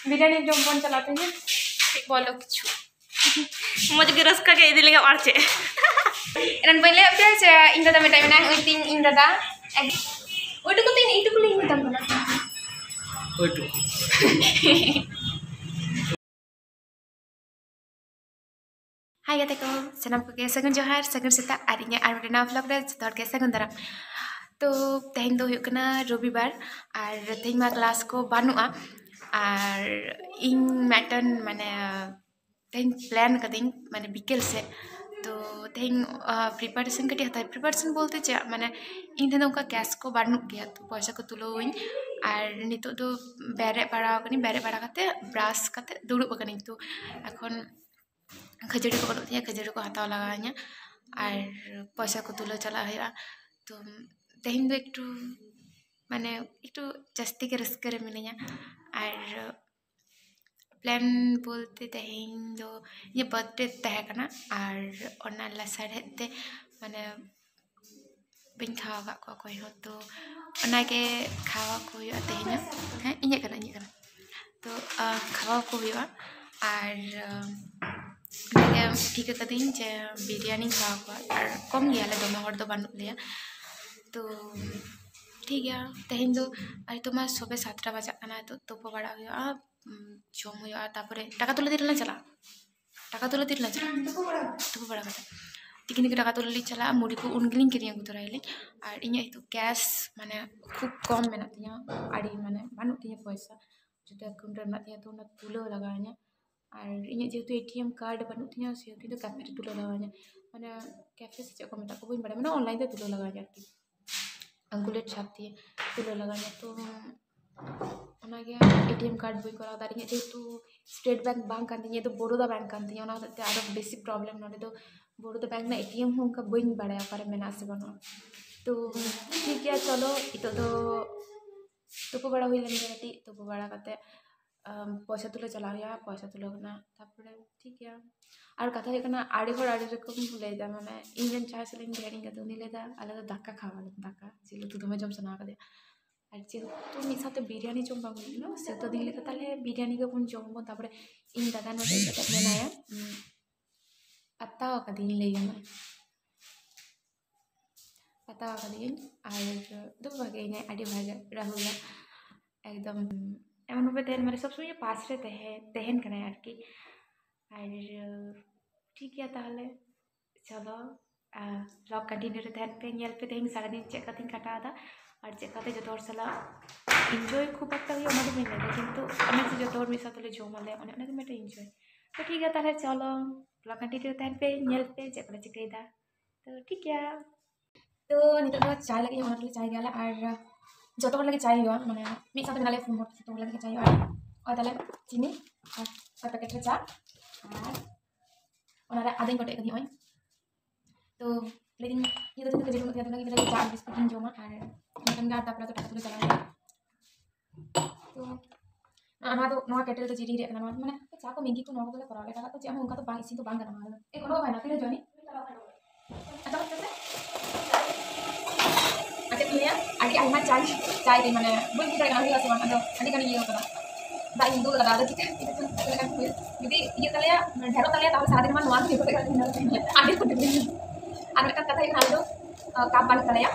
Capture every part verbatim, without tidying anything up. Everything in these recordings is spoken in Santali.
ᱵᱤᱨᱭᱟᱱᱤ ᱡᱚᱢ ᱵᱚᱱ ᱪᱟᱞᱟᱜ ᱛᱮᱦᱮᱧ᱾ ᱪᱮᱫ ᱵᱚᱞᱚ ᱠᱤᱪᱷᱩ ᱢᱚᱡᱽ ᱜᱮ ᱨᱟᱹᱥᱠᱟᱹ ᱜᱮ ᱤᱫᱤ ᱞᱮᱜᱮ ᱟᱨ ᱪᱮᱫ᱾ ᱮᱱᱟᱱ ᱵᱟᱹᱧ ᱞᱟᱹᱭᱟᱫ ᱯᱮᱭᱟ ᱡᱮ ᱤᱧ ᱫᱟᱫᱟ ᱢᱤᱫᱴᱟᱝ ᱢᱮᱱᱟᱭ, ᱩᱱᱤ ᱛᱤᱧ ᱤᱧ ᱫᱟᱫᱟ᱾ ᱳᱭᱴᱩᱠᱩ ᱛᱤᱧ, ᱤᱧᱴᱩᱠᱩ ᱞᱤᱧ ᱢᱮᱛᱟᱢ ᱠᱟᱱᱟ᱾ ᱳᱭᱴᱩᱠᱩ᱾ ᱦᱟᱭ ᱜᱟᱛᱮ ᱠᱚ, ᱥᱟᱱᱟᱢ ᱠᱚᱜᱮ ᱥᱟᱹᱜᱩᱱ ᱡᱚᱦᱟᱨ, ᱥᱟᱹᱜᱩᱱ ᱥᱮᱛᱟᱜ ᱟᱨ ᱤᱧᱟᱹᱜ ᱟᱨ ᱢᱤᱫᱴᱮᱱ ᱱᱟᱣᱟ ᱵᱷᱞᱚᱜ ᱨᱮ ᱡᱚᱛᱚ ᱦᱚᱲ ᱜᱮ ᱥᱟᱹᱜᱩᱱ ᱫᱟᱨᱟᱢ᱾ ᱛᱚ ᱛᱮᱦᱮᱧ ᱫᱚ ᱦᱩᱭᱩᱜ ᱠᱟᱱᱟ ᱨᱚᱵᱤᱵᱟᱨ ᱟᱨ ᱛᱮᱦᱮᱧ ᱢᱟ ᱠᱞᱟᱥ ᱠᱚ ᱵᱟᱹᱱᱩᱜᱼᱟ᱾ ᱟᱨ ᱤᱧ ᱢᱤᱫᱴᱮᱱ ᱢᱟᱱᱮ ᱛᱮᱦᱮᱧ ᱯᱞᱮᱱ ᱠᱟᱹᱫᱟᱹᱧ ᱢᱟᱱᱮ ᱵᱤᱠᱮᱞ ᱥᱮᱫ᱾ ᱛᱚ ᱛᱮᱦᱮᱧ ᱯᱨᱤᱯᱟᱨᱮᱥᱚᱱ ᱠᱟᱹᱴᱤᱡ ᱦᱟᱛᱟᱣ, ᱯᱨᱤᱯᱟᱨᱮᱥᱚᱱ ᱵᱚᱞᱛᱮ ᱪᱮᱫ, ᱢᱟᱱᱮ ᱤᱧ ᱴᱷᱮᱱ ᱫᱚ ᱚᱱᱠᱟ ᱠᱮᱥ ᱠᱚ ᱵᱟᱹᱱᱩᱜ ᱜᱮᱭᱟ, ᱛᱚ ᱯᱚᱭᱥᱟ ᱠᱚ ᱛᱩᱞᱟᱹᱣ ᱟᱹᱧ᱾ ᱟᱨ ᱱᱤᱛᱚᱜ ᱫᱚ ᱵᱮᱨᱮᱫ ᱵᱟᱲᱟ ᱟᱠᱟᱱᱟᱹᱧ, ᱵᱮᱨᱮᱫ ᱵᱟᱲᱟ ᱠᱟᱛᱮ ᱵᱨᱟᱥ ᱠᱟᱛᱮ ᱫᱩᱲᱩᱵ ᱟᱠᱟᱱᱟᱹᱧ᱾ ᱛᱚ ᱮᱠᱷᱚᱱ ᱠᱷᱟᱹᱡᱟᱹᱲᱤ ᱠᱚ ᱵᱟᱹᱱᱩᱜ ᱛᱤᱧᱟᱹ, ᱠᱷᱟᱹᱡᱟᱹᱲᱤ ᱠᱚ ᱦᱟᱛᱟᱣ ᱞᱟᱜᱟᱣ ᱤᱧᱟᱹ ᱟᱨ ᱯᱚᱭᱥᱟ ᱠᱚ ᱛᱩᱞᱟᱹᱣ ᱪᱟᱞᱟᱜ ᱦᱩᱭᱩᱜᱼᱟ᱾ ᱛᱚ ᱛᱮᱦᱮᱧ ᱫᱚ ᱮᱠᱴᱩ ᱢᱟᱱᱮ ᱮᱠᱴᱩ ᱡᱟᱹᱥᱛᱤ ᱜᱮ ᱨᱟᱹᱥᱠᱟᱹ ᱨᱮ ᱢᱤᱱᱟᱹᱧᱟ᱾ ᱟᱨ ᱯᱞᱮᱱ ᱵᱚᱞᱛᱮ ᱛᱮᱦᱮᱧ ᱫᱚ ᱤᱧᱟᱹᱜ ᱵᱟᱨᱛᱷᱰᱮ ᱛᱟᱦᱮᱸ ᱠᱟᱱᱟ, ᱟᱨ ᱚᱱᱟ ᱞᱟᱥᱟᱲᱦᱮᱫ ᱛᱮ ᱢᱟᱱᱮ ᱵᱟᱹᱧ ᱠᱷᱟᱣᱟᱣ ᱟᱠᱟᱫ ᱠᱚᱣᱟ ᱚᱠᱚᱭ ᱦᱚᱸ, ᱛᱚ ᱚᱱᱟᱜᱮ ᱠᱷᱟᱣᱟᱣ ᱠᱚ ᱦᱩᱭᱩᱜᱼᱟ ᱛᱮᱦᱮᱧ ᱦᱚᱸ᱾ ᱦᱮᱸ, ᱤᱧᱟᱹᱜ ᱠᱟᱱᱟ, ᱤᱧᱟᱹᱜ ᱠᱟᱱᱟ᱾ ᱛᱚ ᱠᱷᱟᱣᱟᱣ ᱠᱚ ᱦᱩᱭᱩᱜᱼᱟ᱾ ᱟᱨ ᱚᱱᱟᱜᱮ ᱴᱷᱤᱠᱟᱹ ᱠᱟᱹᱫᱟᱹᱧ ᱡᱮ ᱵᱤᱨᱭᱟᱱᱤᱧ ᱠᱷᱟᱣᱟᱣ ᱠᱚᱣᱟ, ᱟᱨ ᱠᱚᱢ ᱜᱮᱭᱟᱞᱮ, ᱫᱚᱢᱮ ᱦᱚᱲ ᱫᱚ ᱵᱟᱹᱱᱩᱜ ᱞᱮᱭᱟ᱾ ᱛᱚ ᱴᱷᱤᱠ ᱜᱮᱭᱟ, ᱛᱮᱦᱮᱧ ᱫᱚ ᱟᱨ ᱛᱚᱢᱟ ᱥᱚᱵᱮ ᱥᱟᱛᱴᱟ ᱵᱟᱡᱟᱜ ᱠᱟᱱᱟ, ᱛᱚ ᱛᱩᱯᱩ ᱵᱟᱲᱟ ᱦᱩᱭᱩᱜᱼᱟ, ᱡᱚᱢ ᱦᱩᱭᱩᱜᱼᱟ, ᱛᱟᱨᱯᱚᱨᱮ ᱴᱟᱠᱟ ᱛᱩᱞᱟᱹ ᱛᱤᱨᱮᱞᱟᱝ ᱪᱟᱞᱟᱜᱼᱟ᱾ ᱴᱟᱠᱟ ᱛᱩᱞᱟᱹ ᱛᱤᱨᱮᱞᱟᱝ ᱪᱟᱞᱟᱜᱼᱟ? ᱛᱩᱯᱩ ᱵᱟᱲᱟ ᱠᱟᱛᱮ᱾ ᱛᱤᱠᱤᱱ ᱛᱤᱠᱤᱱ ᱴᱟᱠᱟ ᱛᱩᱞᱟᱹ ᱞᱤᱧ ᱪᱟᱞᱟᱜᱼᱟ, ᱢᱩᱲᱤ ᱠᱚ ᱩᱱ ᱜᱮᱞᱤᱧ ᱠᱤᱨᱤᱧ ᱟᱹᱜᱩ ᱛᱚᱨᱟᱭᱟᱞᱤᱧ᱾ ᱟᱨ ᱤᱧᱟᱹᱜ ᱱᱤᱛᱚᱜ ᱠᱮᱥ ᱢᱟᱱᱮ ᱠᱷᱩᱵ ᱠᱚᱢ ᱢᱮᱱᱟᱜ ᱛᱤᱧᱟᱹ, ᱟᱹᱰᱤ ᱢᱟᱱᱮ ᱵᱟᱹᱱᱩᱜ ᱛᱤᱧᱟᱹ ᱯᱚᱭᱥᱟ, ᱡᱚᱛᱚ ᱮᱠᱟᱣᱩᱱᱴ ᱨᱮ ᱢᱮᱱᱟᱜ ᱛᱤᱧᱟᱹ, ᱛᱚ ᱚᱱᱟ ᱛᱩᱞᱟᱹᱣ ᱞᱟᱜᱟᱣ ᱤᱧᱟᱹ᱾ ᱟᱨ ᱤᱧᱟᱹᱜ ᱡᱮᱦᱮᱛᱩ ᱮ ᱴᱤ ᱮᱢ ᱠᱟᱨᱰ ᱵᱟᱹᱱᱩᱜ ᱛᱤᱧᱟᱹ, ᱥᱮᱦᱮᱛᱩ ᱤᱧ ᱫᱚ ᱠᱮᱯᱷᱮ ᱨᱮ ᱛᱩᱞᱟᱹᱣ ᱞᱟᱜᱟᱣ ᱤᱧᱟᱹ, ᱢᱟᱱᱮ ᱠᱮᱯᱷᱮ ᱥᱮ ᱪᱮᱫ ᱠᱚ ᱢᱮᱛᱟᱜ ᱠᱚ ᱵᱟᱹᱧ ᱵᱟᱲᱟᱭᱟ, ᱢᱟᱱᱮ ᱚᱱᱞᱟᱭᱤᱱ ᱛᱮ ᱛᱩᱞᱟᱹᱣ ᱞᱟᱜᱟᱣ ᱤᱧᱟᱹ ᱟᱨᱠᱤ᱾ ᱟᱝᱜᱩᱞᱮᱴ ᱪᱷᱟᱯ ᱫᱤᱭᱮ ᱛᱩᱞᱟᱹᱣ ᱞᱟᱜᱟᱣ ᱤᱧᱟᱹ᱾ ᱛᱚ ᱚᱱᱟᱜᱮ ᱮ ᱴᱤ ᱮᱢ ᱠᱟᱨᱰ ᱵᱟᱹᱧ ᱠᱚᱨᱟᱣ ᱫᱟᱲᱮᱭᱟᱜᱼᱟ, ᱡᱮᱦᱮᱛᱩ ᱥᱴᱮᱴ ᱵᱮᱝᱠ ᱵᱟᱝ ᱠᱟᱱ ᱛᱤᱧᱟᱹ, ᱤᱧᱟᱹᱜ ᱫᱚ ᱵᱚᱨᱳᱫᱟ ᱵᱮᱝᱠ ᱠᱟᱱ ᱛᱤᱧᱟᱹ, ᱚᱱᱟ ᱦᱚᱛᱮᱡ ᱛᱮ ᱟᱨᱚ ᱵᱮᱥᱤ ᱯᱨᱚᱵᱞᱮᱢ᱾ ᱱᱚᱰᱮ ᱫᱚ ᱵᱚᱨᱳᱫᱟ ᱵᱮᱝᱠ ᱨᱮᱱᱟᱜ ᱮ ᱴᱤ ᱮᱢ ᱦᱚᱸ ᱚᱱᱠᱟ ᱵᱟᱹᱧ ᱵᱟᱲᱟᱭᱟ ᱚᱠᱟᱨᱮ ᱢᱮᱱᱟᱜᱼᱟ ᱥᱮ ᱵᱟᱹᱱᱩᱜᱼᱟ᱾ ᱛᱚ ᱴᱷᱤᱠ ᱜᱮᱭᱟ, ᱪᱚᱞᱚ ᱱᱤᱛᱚᱜ ᱫᱚ ᱛᱩᱯᱩ ᱵᱟᱲᱟ ᱦᱩᱭ ᱞᱮᱱ ᱜᱮ ᱠᱟᱹᱴᱤᱡ, ᱛᱩᱯᱩ ᱵᱟᱲᱟ ᱠᱟᱛᱮ ᱟᱢ, ᱯᱚᱭᱥᱟ ᱛᱩᱞᱟᱹᱣ ᱪᱟᱞᱟᱣ ᱦᱩᱭᱩᱜᱼᱟ, ᱯᱚᱭᱥᱟ ᱛᱩᱞᱟᱹᱣ ᱠᱟᱱᱟ, ᱛᱟᱨᱯᱚᱨᱮ ᱴᱷᱤᱠ ᱜᱮᱭᱟ᱾ ᱟᱨ ᱠᱟᱛᱷᱟ ᱦᱩᱭᱩᱜ ᱠᱟᱱᱟ, ᱟᱹᱰᱤ ᱦᱚᱲ ᱟᱹᱰᱤ ᱨᱚᱠᱚᱢ ᱠᱚ ᱞᱟᱹᱭᱫᱟ, ᱢᱟᱱᱮ ᱤᱧ ᱨᱮᱱ ᱡᱟᱦᱟᱸᱭ ᱥᱟᱞᱟᱜ ᱤᱧ ᱰᱷᱮᱨ ᱤᱧ ᱜᱟᱛᱮ, ᱩᱱᱤ ᱞᱟᱹᱭᱫᱟ ᱟᱞᱮ ᱫᱚ ᱫᱟᱠᱟ ᱠᱷᱟᱣᱟ ᱞᱮ, ᱫᱟᱠᱟ ᱡᱤᱞ ᱩᱛᱩ ᱫᱚᱢᱮ ᱡᱚᱢ ᱥᱟᱱᱟ ᱠᱟᱫᱮᱭᱟ᱾ ᱟᱨ ᱡᱮᱦᱮᱛᱩ ᱢᱤᱫ ᱥᱟᱶᱛᱮ ᱵᱤᱨᱭᱟᱱᱤ ᱡᱚᱢ ᱵᱟᱝ ᱦᱩᱭ ᱠᱟᱱᱟ, ᱥᱮᱛᱳ ᱫᱤᱱ ᱞᱮᱠᱟ ᱛᱟᱦᱞᱮ ᱵᱤᱨᱭᱟᱱᱤ ᱜᱮᱵᱚᱱ ᱡᱚᱢ ᱟᱵᱚᱱ᱾ ᱛᱟᱯᱚᱨᱮ ᱤᱧ ᱫᱟᱫᱟ ᱱᱚᱰᱮ ᱦᱮᱡ ᱠᱟᱛᱮ ᱢᱮᱱᱟᱭᱟ, ᱩᱸ, ᱟᱛᱟᱣ ᱟᱠᱟᱫᱤᱧ, ᱞᱟᱹᱭ ᱜᱟᱱᱚᱜᱼᱟ, ᱟᱛᱟᱣ ᱟᱠᱟᱫᱤᱧ᱾ ᱟᱨ ᱫᱚ ᱵᱷᱟᱜᱮ ᱤᱧᱟᱹᱜ, ᱟᱹᱰᱤ ᱵᱷᱟᱜᱮ ᱨᱟᱦᱩᱞ ᱫᱚ ᱮᱠᱫᱚᱢ ᱮᱢᱚᱱ ᱵᱷᱟᱵᱮ ᱛᱟᱦᱮᱱ, ᱢᱟᱱᱮ ᱥᱚᱵ ᱥᱚᱢᱚᱭ ᱯᱟᱥ ᱨᱮ ᱛᱟᱦᱮᱸ ᱛᱟᱦᱮᱱ ᱠᱟᱱᱟᱭ ᱟᱨᱠᱤ᱾ ᱟᱨ ᱴᱷᱤᱠ ᱜᱮᱭᱟ ᱛᱟᱦᱞᱮ, ᱪᱚᱞᱚ, ᱵᱞᱚᱜ ᱠᱚᱱᱴᱤᱱᱤᱭᱩ ᱨᱮ ᱛᱟᱦᱮᱱ ᱯᱮ, ᱧᱮᱞ ᱯᱮ ᱛᱮᱦᱮᱧ ᱥᱟᱨᱟᱫᱤᱱ ᱪᱮᱫ ᱠᱟᱛᱮᱧ ᱠᱟᱴᱟᱣ ᱮᱫᱟ ᱟᱨ ᱪᱮᱫ ᱠᱟᱛᱮ ᱡᱚᱛᱚ ᱦᱚᱲ ᱥᱟᱞᱟᱜ ᱤᱱᱡᱚᱭ ᱠᱷᱩᱵ ᱮᱠᱴᱟ ᱦᱩᱭᱩᱜᱼᱟ, ᱚᱱᱟ ᱫᱚ ᱵᱟᱹᱧ ᱞᱟᱹᱭᱫᱟ, ᱠᱤᱱᱛᱩ ᱚᱱᱮ ᱡᱮ ᱡᱚᱛᱚ ᱦᱚᱲ ᱢᱤᱫ ᱥᱟᱶ ᱛᱮᱞᱮ ᱡᱚᱢ ᱟᱞᱮ, ᱚᱱᱮ ᱚᱱᱟ ᱜᱮ ᱢᱤᱫᱴᱮᱱ ᱤᱱᱡᱚᱭ᱾ ᱛᱚ ᱴᱷᱤᱠ ᱜᱮᱭᱟ ᱛᱟᱦᱞᱮ, ᱪᱚᱞᱚ ᱵᱞᱚᱜ ᱠᱚᱱᱴᱤᱱᱤᱭᱩ ᱨᱮ ᱛᱟᱦᱮᱱ ᱯᱮ, ᱧᱮᱞ ᱯᱮ ᱪᱮᱫ ᱠᱚᱞᱮ ᱪᱤᱠᱟᱹᱭᱮᱫᱟ᱾ ᱛᱚ ᱴᱷᱤᱠ ᱜᱮᱭᱟ, ᱛᱚ ᱱᱤᱛᱚᱜ ᱫᱚ ᱪᱟᱭ ᱞᱟᱹᱜᱤᱫ ᱚᱱᱟ ᱨᱮᱞᱮ ᱪᱟᱭ ᱜᱮᱭᱟᱞᱮ ᱟᱨ ᱡᱚᱛᱚ ᱦᱚᱲ ᱞᱟᱹᱜᱤᱫ ᱪᱟᱭ ᱦᱩᱭᱩᱜᱼᱟ, ᱢᱟᱱᱮ ᱢᱤᱫ ᱥᱟᱶᱛᱮ ᱢᱮᱱᱟᱜ ᱞᱮᱭᱟ ᱯᱩᱱ ᱦᱚᱲ, ᱡᱚᱛᱚ ᱦᱚᱲ ᱞᱟᱹᱜᱤᱫ ᱪᱟᱭ ᱦᱩᱭᱩᱜᱼᱟ᱾ ᱟᱨ ᱚᱭ ᱛᱟᱦᱞᱮ ᱪᱤᱱᱤ ᱟᱨ ᱚᱭ ᱯᱮᱠᱮᱴ ᱨᱮ ᱪᱟ ᱟᱨ ᱚᱱᱟᱨᱮ ᱟᱫᱟᱧ ᱠᱚᱴᱮᱡ ᱠᱟᱫᱤᱧ ᱱᱚᱜᱼᱚᱭ᱾ ᱛᱚ ᱞᱟᱹᱭᱫᱟᱹᱧ ᱤᱧ ᱫᱚ ᱛᱤᱦᱤᱧ ᱫᱚ ᱠᱷᱟᱹᱡᱟᱹᱲᱤ ᱵᱟᱹᱱᱩᱜ ᱛᱟᱭᱟ, ᱛᱚ ᱚᱱᱟ ᱜᱮ ᱪᱟ ᱟᱨ ᱵᱤᱥᱠᱩᱴ ᱤᱧ ᱡᱚᱢᱟ ᱟᱨ ᱤᱱᱟᱹ ᱠᱷᱟᱱ ᱜᱮ ᱟᱨ ᱛᱟᱨᱯᱚᱨᱮ ᱫᱚ ᱴᱟᱴᱟ ᱛᱮᱞᱮ ᱪᱟᱞᱟᱣ ᱞᱮᱱᱟ᱾ ᱛᱚ ᱱᱚᱣᱟ ᱫᱚ, ᱱᱚᱣᱟ ᱠᱮᱴᱮᱞ ᱫᱚ ᱡᱤᱨᱤᱧ ᱨᱮᱭᱟᱜ ᱠᱟᱱᱟ, ᱱᱚᱣᱟ ᱫᱚ ᱢᱟᱱᱮ ᱪᱟ ᱠᱚ ᱢᱮᱜᱤ ᱠᱚ ᱱᱚᱣᱟ ᱠᱚᱜᱮ ᱞᱮ ᱠᱚᱨᱟᱣ ᱞᱮᱫᱟ, ᱮᱴᱟᱜᱟᱜ ᱫᱚ ᱪᱮᱫ ᱦᱚᱸ ᱚᱱᱠᱟ ᱫᱚ ᱵᱟᱝ ᱤᱥᱤᱱ ᱫᱚ ᱵᱟᱝ ᱜᱟᱱᱚᱜᱼᱟ᱾ ᱮ, ᱜᱚᱲᱚ ᱵᱟᱭ ᱱᱟ, ᱛᱤᱨᱮ ᱡᱚᱱᱤ? ᱟᱸᱡᱚᱢ ᱠᱟᱛᱮ ᱟᱨ ᱪᱮᱫ ᱠᱚ ᱞᱟᱹᱭᱟ, ᱟᱹᱰᱤ ᱟᱭᱢᱟ ᱪᱟᱭ, ᱪᱟᱭ ᱨᱮ ᱢᱟᱱᱮ ᱵᱟᱹᱧ ᱵᱩᱡᱽ ᱫᱟᱲᱮᱭᱟᱜ ᱠᱟᱱᱟ ᱦᱩᱭᱩᱜᱼᱟ ᱥᱮ ᱵᱟᱝ, ᱟᱫᱚ ᱟᱹᱰᱤ ᱜᱟᱱᱤᱧ ᱤᱭᱟᱹ ᱠᱟᱫᱟ, ᱫᱟᱜ ᱤᱧ ᱫᱩᱞ ᱠᱟᱫᱟ, ᱟᱫᱚ ᱪᱤᱠᱟᱹ ᱡᱩᱫᱤ ᱤᱭᱟᱹ ᱛᱟᱞᱮᱭᱟ, ᱰᱷᱮᱨᱚᱜ ᱛᱟᱞᱮᱭᱟ, ᱛᱟᱦᱞᱮ ᱥᱟᱨᱟᱫᱤᱱ ᱢᱟ ᱱᱚᱣᱟ ᱜᱮ ᱦᱩᱭᱩᱜ ᱠᱟᱱᱟ᱾ ᱟᱨ ᱢᱤᱫᱴᱟᱝ ᱠᱟᱛᱷᱟ ᱦᱩᱭᱩᱜ ᱠᱟᱱᱟ, ᱟᱞᱮ ᱫᱚ, ᱟᱸ, ᱠᱟᱯ ᱵᱟᱹᱱᱩᱜ ᱛᱟᱞᱮᱭᱟ,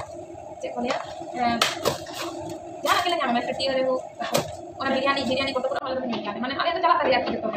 ᱪᱮᱫ ᱠᱚ ᱞᱟᱹᱭᱟ, ᱮᱸ, ᱡᱟᱦᱟᱱᱟᱜ ᱜᱮᱞᱮ ᱧᱟᱢᱟ, ᱢᱟᱱᱮ ᱴᱟᱹᱴᱭᱟᱹ ᱨᱮ ᱦᱳᱠ, ᱚᱱᱟ ᱵᱤᱨᱭᱟᱱᱤ, ᱵᱤᱨᱭᱟᱱᱤ ᱠᱚᱴᱳ ᱠᱚᱨᱮ ᱟᱞᱮ ᱫᱚᱞᱮ ᱧᱮᱞ ᱠᱟᱜ, ᱢᱟᱱᱮ ᱟᱞᱮ ᱫᱚ ᱪᱟᱞᱟᱜ ᱛᱟᱞᱮᱭᱟ ᱟᱨᱠᱤ ᱡᱚᱛᱚ᱾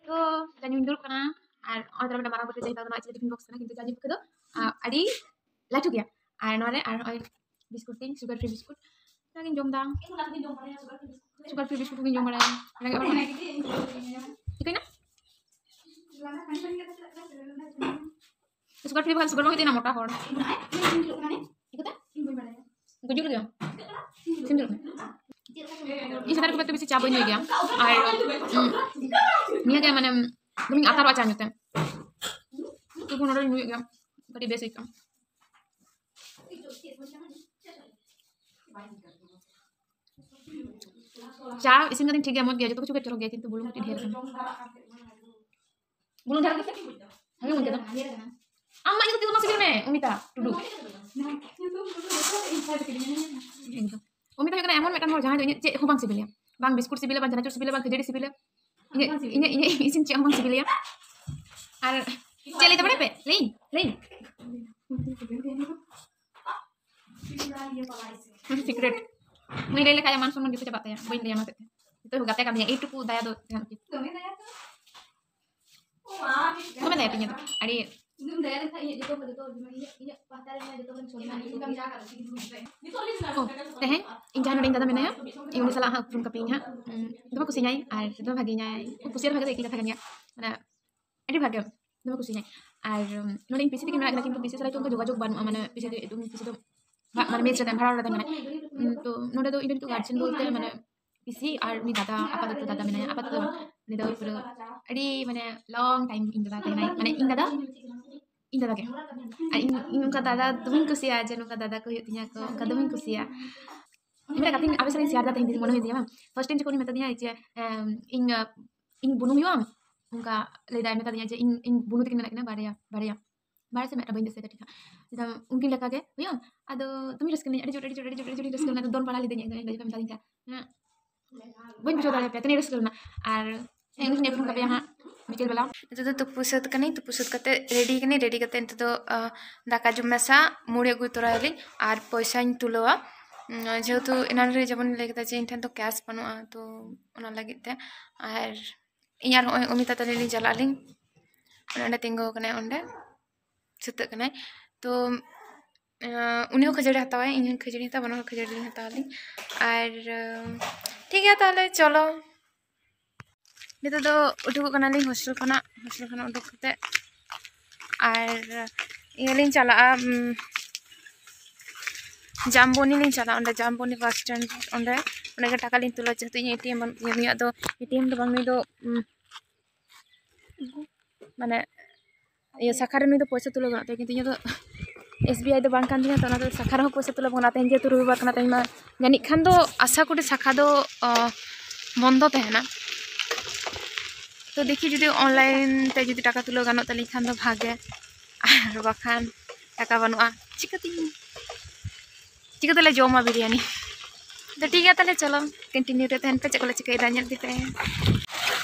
ᱛᱚ ᱡᱟᱹᱱᱤᱧ ᱫᱩᱲᱩᱵ ᱠᱟᱱᱟ᱾ ᱟᱨ ᱱᱚᱜᱼᱚᱭ ᱛᱟᱦᱞᱮ ᱢᱤᱫᱴᱟᱝ ᱢᱟᱨᱟᱝ ᱵᱟᱹᱴᱤ ᱪᱟᱭ ᱫᱟᱜ ᱫᱚ ᱱᱚᱣᱟ ᱪᱤᱞᱤ ᱴᱤᱯᱷᱤᱱ ᱵᱚᱠᱥ ᱠᱟᱱᱟ, ᱠᱤᱱᱛᱩ ᱪᱟ ᱧᱩ ᱯᱚᱠᱠᱷᱮ ᱫᱚ ᱟᱹᱰᱤ ᱞᱟᱹᱴᱩ ᱜᱮᱭᱟ᱾ ᱟᱨ ᱱᱚᱣᱟ ᱨᱮ ᱟᱨ ᱱᱚᱜᱼᱚᱭ ᱵᱤᱥᱠᱩᱴ ᱛᱤᱧ, ᱥᱩᱜᱟᱨ ᱯᱷᱨᱤ ᱵᱤᱥᱠᱩᱴ, ᱚᱱᱟᱜᱤᱧ ᱡᱚᱢ ᱮᱫᱟ᱾ ᱥᱩᱜᱟᱨ ᱯᱷᱨᱤ ᱵᱤᱥᱠᱩᱴ ᱠᱚᱜᱤᱧ ᱡᱚᱢ ᱵᱟᱲᱟᱭᱟ᱾ ᱨᱮᱸᱜᱮᱡ ᱦᱚᱲ ᱠᱟᱱᱟ᱾ ᱪᱤᱠᱟᱹᱭᱱᱟ? ᱥᱩᱜᱟᱨ ᱯᱷᱨᱤ ᱵᱟᱠᱷᱟᱱ ᱥᱩᱜᱟᱨ ᱵᱟᱝ ᱦᱩᱭᱩᱜ ᱛᱤᱧᱟ, ᱢᱚᱴᱟ ᱦᱚᱲ᱾ ᱪᱤᱠᱟᱹᱛᱮ? ᱜᱩᱡᱩᱜ ᱞᱟᱹᱜᱤᱫ ᱟᱢ? ᱥᱤᱢ ᱫᱩᱲᱩᱵ ᱢᱮ᱾ ᱤᱧ ᱥᱮᱛᱟᱜ ᱨᱮ ᱠᱷᱩᱵ ᱮᱠᱴᱟ ᱵᱮᱥᱤ ᱪᱟ ᱵᱟᱹᱧ ᱧᱩᱭ ᱜᱮᱭᱟ᱾ ᱟᱨ, ᱩᱸ, ᱱᱤᱭᱟᱹ ᱜᱮ ᱢᱟᱱᱮ ᱫᱚᱢᱮᱧ ᱟᱛᱟᱨᱚᱜᱼᱟ ᱪᱟ ᱧᱩᱛᱮ᱾ ᱛᱚᱵᱩ ᱱᱚᱰᱮᱧ ᱧᱩᱭᱮᱫ ᱜᱮᱭᱟ, ᱠᱟᱹᱴᱤᱡ ᱵᱮᱥ ᱟᱹᱭᱠᱟᱹᱜᱼᱟ᱾ ᱪᱟ ᱤᱥᱤᱱ ᱠᱟᱛᱮᱧ ᱴᱷᱤᱠ ᱜᱮᱭᱟ, ᱢᱚᱡᱽ ᱜᱮᱭᱟ, ᱡᱚᱛᱚ ᱠᱤᱪᱷᱩ ᱜᱮ ᱪᱚᱨᱚᱠ ᱜᱮᱭᱟ, ᱠᱤᱱᱛᱩ ᱵᱩᱞᱩᱝ ᱠᱟᱹᱴᱤᱡ ᱰᱷᱮᱨ ᱟᱠᱟᱱᱟ᱾ ᱵᱩᱞᱩᱝ ᱰᱷᱮᱨ ᱜᱮᱥᱮ? ᱦᱮᱸ, ᱵᱩᱞᱩᱝ ᱰᱷᱮᱨ᱾ ᱟᱢ ᱢᱟ ᱤᱧ ᱫᱚ ᱛᱤᱥ ᱦᱚᱸ ᱵᱟᱢ ᱥᱤᱵᱤᱞ ᱢᱮ, ᱚᱢᱤᱛᱟ ᱴᱩᱰᱩ᱾ ᱮᱠᱫᱚᱢ᱾ ᱚᱢᱤᱛᱟ ᱦᱩᱭᱩᱜ ᱠᱟᱱᱟ ᱮᱢᱚᱱ ᱢᱤᱫᱴᱟᱝ ᱦᱚᱲ, ᱡᱟᱦᱟᱸᱭ ᱫᱚ ᱤᱧᱟᱹᱜ ᱪᱮᱫ ᱦᱚᱸ ᱵᱟᱝ ᱥᱤᱵᱤᱞᱮᱭᱟ᱾ ᱵᱟᱝ ᱵᱤᱥᱠᱩᱴ ᱥᱤᱵᱤᱞᱟ, ᱵᱟᱝ ᱪᱟᱱᱟᱪᱩᱨ ᱥᱤᱵᱤᱞᱟ, ᱵᱟᱝ ᱠᱷᱟᱹᱡᱟᱹᱲᱤ ᱥᱤᱵᱤᱞᱟ᱾ ᱤᱧᱟᱹᱜ, ᱤᱧᱟᱹᱜ, ᱤᱧᱟᱹᱜ ᱤᱥᱤᱱ ᱪᱮᱫ ᱦᱚᱸ ᱵᱟᱝ ᱥᱤᱵᱤᱞᱮᱭᱟ᱾ ᱟᱨ ᱪᱮᱫ ᱞᱟᱹᱭ ᱛᱟᱵᱚᱱᱟ ᱯᱮ? ᱞᱟᱹᱭ, ᱞᱟᱹᱭ᱾ ᱥᱤᱠᱨᱮᱴ᱾ ᱩᱱᱤ ᱞᱟᱹᱭ ᱞᱮᱠᱷᱟᱡ ᱢᱟᱱ ᱥᱚᱱᱢᱟᱱ ᱡᱚᱛᱚ ᱪᱟᱵᱟᱜ ᱛᱟᱭᱟ᱾ ᱵᱟᱹᱧ ᱞᱟᱹᱭᱟ ᱚᱱᱟ ᱦᱚᱛᱮᱡ ᱛᱮ᱾ ᱡᱚᱛᱚ ᱜᱟᱛᱮ ᱠᱟᱱ ᱛᱤᱧᱟ, ᱮᱭᱴᱩᱠᱩ ᱫᱟᱭᱟ ᱫᱚ ᱛᱟᱦᱮᱱ ᱩᱪᱤᱛ᱾ ᱫᱚᱢᱮ ᱫᱟᱭᱟ ᱯᱮ ᱤᱧᱟᱹᱜ ᱫᱚ᱾ ᱟᱹᱰᱤ ᱤᱧ ᱫᱚᱢ ᱫᱟᱭᱟ ᱞᱮᱱᱠᱷᱟᱱ ᱤᱧᱟᱹᱜ ᱡᱚᱛᱚ ᱦᱚᱲ, ᱡᱚᱛᱚ ᱦᱚᱲ, ᱡᱮᱢᱚᱱ ᱤᱧᱟᱹᱜ, ᱤᱧᱟᱹᱜ ᱯᱟᱦᱴᱟ ᱨᱮ ᱢᱮᱱᱟᱜ ᱡᱚᱛᱚ ᱦᱚᱲ ᱥᱚᱱᱢᱟᱱ ᱤᱧ ᱫᱚᱢ ᱚ, ᱛᱮᱦᱮᱧ ᱤᱧ ᱡᱟᱦᱟᱸ ᱱᱚᱰᱮ ᱤᱧ ᱫᱟᱫᱟ ᱢᱮᱱᱟᱭᱟ, ᱤᱧ ᱩᱱᱤ ᱥᱟᱞᱟᱜ ᱦᱟᱸᱜ ᱩᱯᱨᱩᱢ ᱠᱟᱹᱯᱤᱭᱟᱹᱧ ᱦᱟᱸᱜ᱾ ᱩᱸ, ᱫᱚᱢᱮ ᱠᱩᱥᱤᱧᱟᱭ ᱟᱨ ᱫᱚᱢᱮ ᱵᱷᱟᱜᱮᱧᱟᱭ᱾ ᱠᱩᱥᱤ ᱟᱨ ᱵᱷᱟᱜᱮ ᱫᱚ ᱮᱠᱤ ᱠᱟᱛᱷᱟ ᱠᱟᱱ ᱜᱮᱭᱟ᱾ ᱢᱟᱱᱮ, ᱟᱹᱰᱤ ᱵᱷᱟᱜᱮ, ᱫᱚᱢᱮ ᱠᱩᱥᱤᱧᱟᱭ᱾ ᱟᱨ, ᱩᱸ, ᱱᱚᱰᱮ ᱤᱧ ᱯᱤᱥᱤ ᱛᱟᱹᱠᱤᱱ ᱢᱮᱱᱟᱜ ᱠᱤᱱᱟ, ᱠᱤᱱᱛᱩ ᱯᱤᱥᱤ ᱥᱟᱞᱟᱜ ᱱᱤᱛᱚᱜ ᱚᱱᱠᱟ ᱡᱳᱜᱟᱡᱳᱜᱽ ᱵᱟᱹᱱᱩᱜᱼᱟ, ᱢᱟᱱᱮ, ᱯᱤᱥᱤ ᱫᱚ, ᱯᱤᱥᱤ ᱫᱚ ᱵᱟ-, ᱢᱟᱱᱮ, ᱢᱮᱥ ᱨᱮ ᱛᱟᱦᱮᱱ, ᱵᱷᱟᱲᱟ ᱚᱲᱟᱜ ᱨᱮ ᱛᱟᱦᱮᱱ ᱠᱟᱱᱟᱭ᱾ ᱩᱸ, ᱛᱚ, ᱱᱚᱰᱮ ᱫᱚ ᱤᱧ ᱨᱮᱱ ᱱᱤᱛᱚᱜ ᱜᱟᱨᱡᱮᱱ ᱵᱚᱞᱛᱮ, ᱢᱟᱱᱮ, ᱯᱤᱥᱤ ᱟᱨ ᱩᱱᱤ ᱫᱟᱫᱟ, ᱟᱯᱟᱛᱚᱛᱚ ᱫᱟᱫᱟ ᱢᱮᱱᱟᱭᱟ, ᱟᱯᱟᱛᱚᱛᱚ ᱵᱟᱝ᱾ ᱩᱱᱤ ᱫᱚ ᱯᱩᱨᱟᱹ ᱟᱹᱰᱤ, ᱢᱟᱱᱮ, long time ᱤᱧ ᱫᱟᱫᱟ ᱛᱟᱦᱮᱱᱟᱭ, ᱢᱟᱱᱮ, ᱤᱧ ᱫᱟᱫᱟ, ᱤᱧ ᱫᱟᱫᱟ ᱜᱮ᱾ ᱟᱨ ᱤᱧ, ᱤᱧ ᱚᱱᱠᱟ ᱫᱟᱫᱟ ᱫᱚᱢᱮᱧ ᱠᱩᱥᱤᱭᱟᱜᱼᱟ, ᱡᱮ ᱱᱚᱝᱠᱟ ᱫᱟᱫᱟ ᱠᱚ ᱦᱩᱭᱩᱜ ᱛᱤᱧᱟ ᱠᱚ, ᱚᱱᱠᱟ ᱫᱚᱢᱮᱧ ᱠᱩᱥᱤᱭᱟᱜᱼᱟ᱾ ᱤᱧ ᱢᱤᱫᱴᱟᱝ ᱠᱟᱛᱷᱟᱧ ᱟᱯᱮ ᱥᱟᱞᱟᱜ ᱤᱧ share ᱫᱟ ᱛᱮᱦᱮᱧ, ᱡᱩᱫᱤ ᱢᱚᱱᱮ ᱦᱩᱭᱩᱜ ᱛᱤᱧᱟ ᱵᱟᱝ, first time ᱡᱚᱠᱷᱚᱱ ᱩᱱᱤ ᱢᱮᱛᱟᱫᱤᱧᱟ ᱡᱮ, ᱮᱢ, ᱤᱧ, ᱤᱧ ᱵᱩᱱᱩ ᱦᱩᱭᱩᱜᱼᱟᱢ, ᱚᱱᱠᱟ ᱞᱟᱹᱭᱫᱟᱭ, ᱢᱮᱛᱟᱫᱤᱧᱟ ᱡᱮ ᱤᱧ, ᱤᱧ ᱵᱩᱱᱩ ᱛᱟᱹᱠᱤᱱ ᱢᱮᱱᱟᱜ ᱠᱤᱱᱟ ᱵᱟᱨᱭᱟ, ᱵᱟᱨᱭᱟ, ᱵᱟᱨᱭᱟ ᱥᱮ ᱢᱤᱫᱴᱟᱝ, ᱵᱟᱹᱧ ᱫᱤᱥᱟᱹᱭᱮᱫᱟ ᱴᱷᱤᱠ ᱦᱟᱸᱜ᱾ ᱢᱮᱛᱟᱢ, ᱩᱱᱠᱤᱱ ᱞᱮᱠᱟᱜᱮ ᱦᱩᱭᱩᱜᱼᱟᱢ᱾ ᱟᱫᱚ ᱫᱚᱢᱮ ᱨᱟᱹᱥᱠᱟᱹ ᱞᱮᱱᱟ, ᱟᱹᱰᱤ ᱡᱳᱨ, ᱟᱹᱰᱤ ᱡᱳᱨ, ᱟᱹᱰᱤ ᱡᱳᱨ, ᱟᱹᱰᱤ ᱡᱳᱨ ᱨᱟᱹᱥᱠᱟᱹ ᱞᱮᱱᱟ᱾ ᱟᱫᱚ ᱫᱚᱱ ᱵᱟᱲᱟ ᱞᱤᱫᱟᱹᱧ, ᱤᱧ ᱫᱚ ᱡᱚᱠᱷᱚᱱ ᱢᱮᱛᱟᱫᱤᱧ ᱛᱟᱦᱮᱸᱫ, ᱦᱮᱸ, ᱵᱟᱹᱧ ᱵᱩᱡᱷᱟᱹᱣ ᱫᱟᱲᱮᱭᱟᱯᱮᱭᱟ, ᱛᱤᱱᱟᱹᱜ ᱨᱟᱹᱥᱠᱟᱹ ᱞᱮᱱᱟ᱾ ᱟᱨ ᱦᱮᱸ, ᱩᱱᱤ ᱥᱟᱞᱟᱜ ᱤᱧ ᱩᱯᱨᱩᱢ ᱠᱟᱯᱮᱭᱟ ᱦᱟᱸᱜ ᱵᱤᱠᱮᱞ ᱵᱮᱞᱟ᱾ ᱱᱤᱛᱚᱜ ᱫᱚ ᱛᱩᱯᱩ ᱥᱟᱹᱛ ᱠᱟᱹᱱᱟᱹᱧ, ᱛᱩᱯᱩ ᱥᱟᱹᱛ ᱠᱟᱛᱮ ready ᱠᱟᱹᱱᱟᱹᱧ, ready ᱠᱟᱛᱮ ᱱᱤᱛᱚᱜ ᱫᱚ, ᱟᱸ, ᱫᱟᱠᱟ ᱡᱚᱢ ᱢᱮᱥᱟ ᱢᱩᱲᱤ ᱟᱹᱜᱩ ᱛᱚᱨᱟᱭᱟᱞᱤᱧ ᱟᱨ ᱯᱚᱭᱥᱟᱧ ᱛᱩᱞᱟᱹᱣᱟ᱾ ᱩᱸ, ᱡᱮᱦᱮᱛᱩ ᱮᱱᱟᱱ ᱨᱮ ᱡᱮᱢᱚᱱ ᱞᱟᱹᱭ ᱠᱮᱫᱟ ᱡᱮ ᱤᱧ ᱴᱷᱮᱱ ᱫᱚ cash ᱵᱟᱹᱱᱩᱜᱼᱟ, ᱛᱚ ᱚᱱᱟ ᱞᱟᱹᱜᱤᱫ ᱛᱮ᱾ ᱟᱨ ᱤᱧ ᱟᱨ ᱦᱚᱸᱜᱼᱚᱭ ᱚᱢᱤᱛᱟ ᱛᱟᱹᱞᱤᱧ ᱞᱤᱧ ᱪᱟᱞᱟᱜ ᱟᱹᱞᱤᱧ᱾ ᱚᱸᱰᱮ ᱛᱤᱸᱜᱩ ᱟᱠᱟᱱᱟᱭ, ᱚᱸᱰᱮ ᱥᱩᱛᱟᱹᱜ ᱠᱟᱱᱟᱭ᱾ ᱛᱚ ᱩᱱᱤ ᱦᱚᱸ ᱠᱷᱟᱹᱡᱟᱹᱲᱤ ᱦᱟᱛᱟᱣᱟᱭ, ᱤᱧ ᱦᱚᱸ ᱠᱷᱟᱹᱡᱟᱹᱲᱤ ᱦᱟᱛᱟᱣᱟ, ᱵᱟᱱᱟ ᱦᱚᱲ ᱠᱷᱟᱹᱡᱟᱹᱲᱤ ᱞᱤᱧ ᱦᱟᱛᱟᱣᱟᱞᱤᱧ᱾ ᱟᱨ ᱴᱷᱤᱠ ᱜᱮᱭᱟ, ᱛᱟᱦᱚᱞᱮ ᱪᱚᱞᱚ᱾ ᱱᱤᱛᱚᱜ ᱫᱚ ᱩᱰᱩᱠᱚᱜ ᱠᱟᱱᱟᱞᱤᱧ ᱦᱳᱥᱴᱮᱞ ᱠᱷᱚᱱᱟᱜ, ᱦᱳᱥᱴᱮᱞ ᱠᱷᱚᱱᱟᱜ ᱩᱰᱩᱠ ᱠᱟᱛᱮ ᱟᱨ ᱤᱭᱟᱹ ᱞᱤᱧ ᱪᱟᱞᱟᱜᱼᱟ, ᱩᱢ, ᱡᱟᱢᱵᱚᱱᱤ ᱞᱤᱧ ᱪᱟᱞᱟᱜᱼᱟ᱾ ᱚᱸᱰᱮ ᱡᱟᱢᱵᱚᱱᱤ ᱵᱟᱥ ᱥᱴᱮᱱᱰ, ᱚᱸᱰᱮ, ᱚᱸᱰᱮ ᱜᱮ ᱴᱟᱠᱟ ᱞᱤᱧ ᱛᱩᱞᱟᱹᱣᱟ, ᱡᱮᱦᱮᱛᱩ ᱤᱧᱟᱹᱜ ᱮᱴᱤᱮᱢ ᱵᱟᱹᱱᱩᱜ ᱛᱤᱧᱟᱹ᱾ ᱱᱩᱭᱟᱜ ᱫᱚ ᱮᱴᱤᱮᱢ ᱫᱚ ᱵᱟᱝ, ᱱᱩᱭ ᱫᱚ, ᱩᱢ, ᱢᱟᱱᱮ ᱤᱭᱟᱹ ᱥᱟᱠᱷᱟ ᱨᱮ ᱱᱩᱭ ᱫᱚ ᱯᱚᱭᱥᱟ ᱛᱩᱞᱟᱹᱣ ᱜᱟᱱᱚᱜ ᱛᱟᱭᱟ, ᱠᱤᱱᱛᱩ ᱤᱧᱟᱹᱜ ᱫᱚ ᱮᱥ ᱵᱤ ᱟᱭ ᱫᱚ ᱵᱟᱝ ᱠᱟᱱ ᱛᱤᱧᱟᱹ, ᱛᱚ ᱚᱱᱟ ᱫᱚ ᱥᱟᱠᱷᱟ ᱨᱮᱦᱚᱸ ᱯᱚᱭᱥᱟ ᱛᱩᱞᱟᱹᱣ ᱵᱟᱝ ᱜᱟᱱᱚᱜᱼᱟ᱾ ᱛᱮᱦᱮᱧ ᱡᱮᱦᱮᱛᱩ ᱨᱚᱵᱤᱵᱟᱨ ᱠᱟᱱᱟ, ᱛᱮᱦᱮᱧ ᱢᱟ ᱡᱟᱹᱱᱤᱡ ᱠᱷᱟᱱ ᱫᱚ ᱟᱥᱟ ᱠᱚᱨᱮ ᱥᱟᱠᱷᱟ ᱫᱚ, ᱚ, ᱵᱚᱱᱫᱚ ᱛᱟᱦᱮᱱᱟ᱾ ᱛᱚ ᱫᱮᱠᱷᱤ ᱡᱩᱫᱤ ᱚᱱᱞᱟᱭᱤᱱ ᱛᱮ ᱡᱩᱫᱤ ᱴᱟᱠᱟ ᱛᱩᱞᱟᱹᱣ ᱜᱟᱱᱚᱜ ᱛᱟᱹᱞᱤᱧ ᱠᱷᱟᱱ ᱫᱚ ᱵᱷᱟᱜᱮ, ᱟᱨ ᱵᱟᱠᱷᱟᱱ ᱴᱟᱠᱟ ᱵᱟᱹᱱᱩᱜᱼᱟ, ᱪᱤᱠᱟᱹᱛᱤᱧ, ᱪᱤᱠᱟᱹ ᱛᱮᱞᱮ ᱡᱚᱢᱟ ᱵᱤᱨᱭᱟᱱᱤ? ᱛᱚ ᱴᱷᱤᱠ ᱜᱮᱭᱟ, ᱛᱟᱦᱚᱞᱮ ᱪᱚᱞᱚ ᱠᱚᱱᱴᱤᱱᱤᱭᱩ ᱨᱮ ᱛᱟᱦᱮᱱ ᱯᱮ, ᱪᱮᱫ ᱠᱚᱞᱮ ᱪᱤᱠᱟᱹᱭᱮᱫᱟ ᱧᱮᱞ ᱤᱫᱤ ᱯᱮ᱾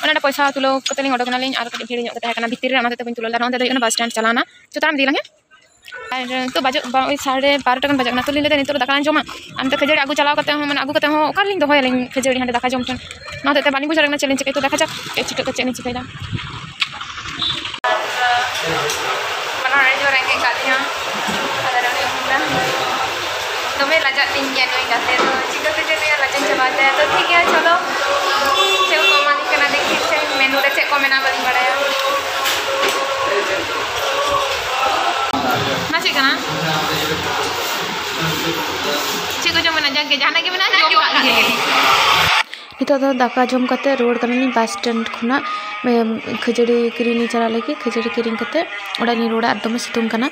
ᱚᱱᱟ ᱨᱮ ᱯᱚᱭᱥᱟ ᱛᱩᱞᱟᱹᱣ ᱠᱟᱛᱮ ᱞᱤᱧ ᱚᱰᱚᱠ ᱮᱱᱟᱞᱤᱧ, ᱟᱨ ᱠᱟᱹᱴᱤᱡ ᱵᱷᱤᱲ ᱧᱚᱜ ᱜᱮ ᱛᱟᱦᱮᱸ ᱠᱟᱱᱟ ᱵᱷᱤᱛᱤᱨ ᱨᱮ, ᱚᱱᱟ ᱦᱚᱛᱮᱡ ᱛᱮ ᱵᱟᱹᱧ ᱛᱩᱞᱟᱹᱣ ᱞᱮᱫᱟ᱾ ᱱᱚᱸᱰᱮ ᱫᱚ ᱦᱩᱭᱩᱜ ᱠᱟᱱᱟ ᱵᱟᱥ ᱥᱴᱮᱱᱰ ᱪᱟᱞᱟᱣᱱᱟ, ᱪᱚ ᱛᱟᱲᱟᱢ ᱤᱫᱤ ᱞᱟᱝ ᱦᱮᱸ᱾ ᱟᱨ ᱱᱤᱛᱚᱜ ᱵᱟᱡᱚᱜ ᱵᱟ-, ᱳᱭ ᱥᱟᱲᱮ ᱵᱟᱨᱚᱴᱟ ᱜᱟᱱ ᱵᱟᱡᱟᱜ ᱠᱟᱱᱟ, ᱛᱚ ᱞᱤᱧ ᱞᱟᱹᱭᱫᱟ ᱱᱤᱛᱚᱜ ᱫᱚ ᱫᱟᱠᱟ ᱞᱟᱝ ᱡᱚᱢᱟ, ᱟᱨ ᱱᱤᱛᱚᱜ ᱠᱷᱟᱹᱡᱟᱹᱲᱤ ᱟᱹᱜᱩ ᱪᱟᱞᱟᱣ ᱠᱟᱛᱮ ᱦᱚᱸ, ᱢᱟᱱᱮ ᱟᱹᱜᱩ ᱠᱟᱛᱮ ᱦᱚᱸ ᱚᱠᱟ ᱨᱮᱞᱤᱧ ᱫᱚᱦᱚᱭᱟᱞᱤᱧ ᱠᱷᱟᱹᱡᱟᱹᱲᱤ ᱦᱟᱸᱰᱮ ᱫᱟᱠᱟ ᱡᱚᱢ ᱴᱷᱮᱱ? ᱚᱱᱟ ᱦᱚᱛᱮᱡ ᱛᱮ ᱵᱟᱹᱞᱤᱧ ᱵᱩᱡᱷᱟᱹᱣ ᱫᱟᱲᱮᱭᱟᱜ ᱠᱟᱱᱟ ᱪᱮᱫ ᱞᱤᱧ ᱪᱤᱠᱟᱹᱭᱟ᱾ ᱛᱚ ᱫᱮᱠᱷᱟ ᱡᱟᱠ ᱪᱮᱫ ᱪᱤᱠᱟᱹᱜ ᱠᱟᱱᱟ, ᱪᱮᱫ ᱞᱤᱧ ᱪᱤᱠᱟᱹᱭᱮᱫᱟ᱾ ᱟᱨ ᱵᱟᱱᱟ ᱦᱚᱲ ᱟᱹᱰᱤ ᱡᱳᱨ ᱨᱮᱸᱜᱮᱡ ᱠᱟᱜ ᱞᱤᱧᱟ᱾ ᱟᱫᱚ ᱱᱚᱰᱮ ᱩᱢᱩᱞ ᱨᱮ ᱫᱚᱢᱮ ᱞᱟᱡᱟᱜ ᱛᱤᱧ ᱜᱮᱭᱟ ᱱᱩᱭ ᱜᱟᱛᱮ ᱫᱚ, ᱪᱤᱠᱟᱹᱛᱮ ᱡᱮ ᱱᱩᱭᱟᱜ ᱞᱟᱡᱟᱧ ᱪᱟᱵᱟᱭ ᱛᱟᱭᱟ᱾ ᱛᱚ ᱴᱷᱤᱠ ᱜᱮᱭᱟ, ᱪᱚᱞᱚ ᱪᱮᱫ ᱠᱚ ᱮᱢᱟᱞᱤᱧ ᱠᱟᱱᱟ ᱫᱮᱠᱷᱤ ᱥᱮ, ᱢᱮᱱᱩ ᱨᱮ ᱪᱮᱫ ᱠᱚ ᱢᱮᱱᱟᱜᱼᱟ ᱵᱟᱹᱞᱤᱧ ᱵᱟᱲᱟᱭᱟ᱾ ᱚᱱᱟ ᱪᱮᱫ ᱠᱟᱱᱟ? ᱪᱮᱫ ᱠᱚᱪᱚᱝ ᱢᱮᱱᱟᱜᱼᱟ, ᱡᱟᱜᱮ ᱡᱟᱦᱟᱱᱟᱜ ᱜᱮ ᱢᱮᱱᱟᱜᱼᱟ, ᱡᱚᱢ ᱠᱟᱜ ᱜᱮ᱾ ᱱᱤᱛᱚᱜ ᱫᱚ ᱫᱟᱠᱟ ᱡᱚᱢ ᱠᱟᱛᱮ ᱨᱩᱣᱟᱹᱲ ᱠᱟᱱᱟᱞᱤᱧ ᱵᱟᱥ ᱥᱴᱮᱱᱰ ᱠᱷᱚᱱᱟᱜ᱾ ᱮᱢ, ᱠᱷᱟᱹᱡᱟᱹᱲᱤ ᱠᱤᱨᱤᱧ ᱞᱤᱧ ᱪᱟᱞᱟᱜ ᱞᱟᱹᱜᱤᱫ᱾ ᱠᱷᱟᱹᱡᱟᱹᱲᱤ ᱠᱤᱨᱤᱧ ᱠᱟᱛᱮ ᱚᱲᱟᱜ ᱞᱤᱧ ᱨᱩᱣᱟᱹᱲᱟ᱾ ᱟᱨ ᱫᱚᱢᱮ ᱥᱤᱛᱩᱝ ᱠᱟᱱᱟ,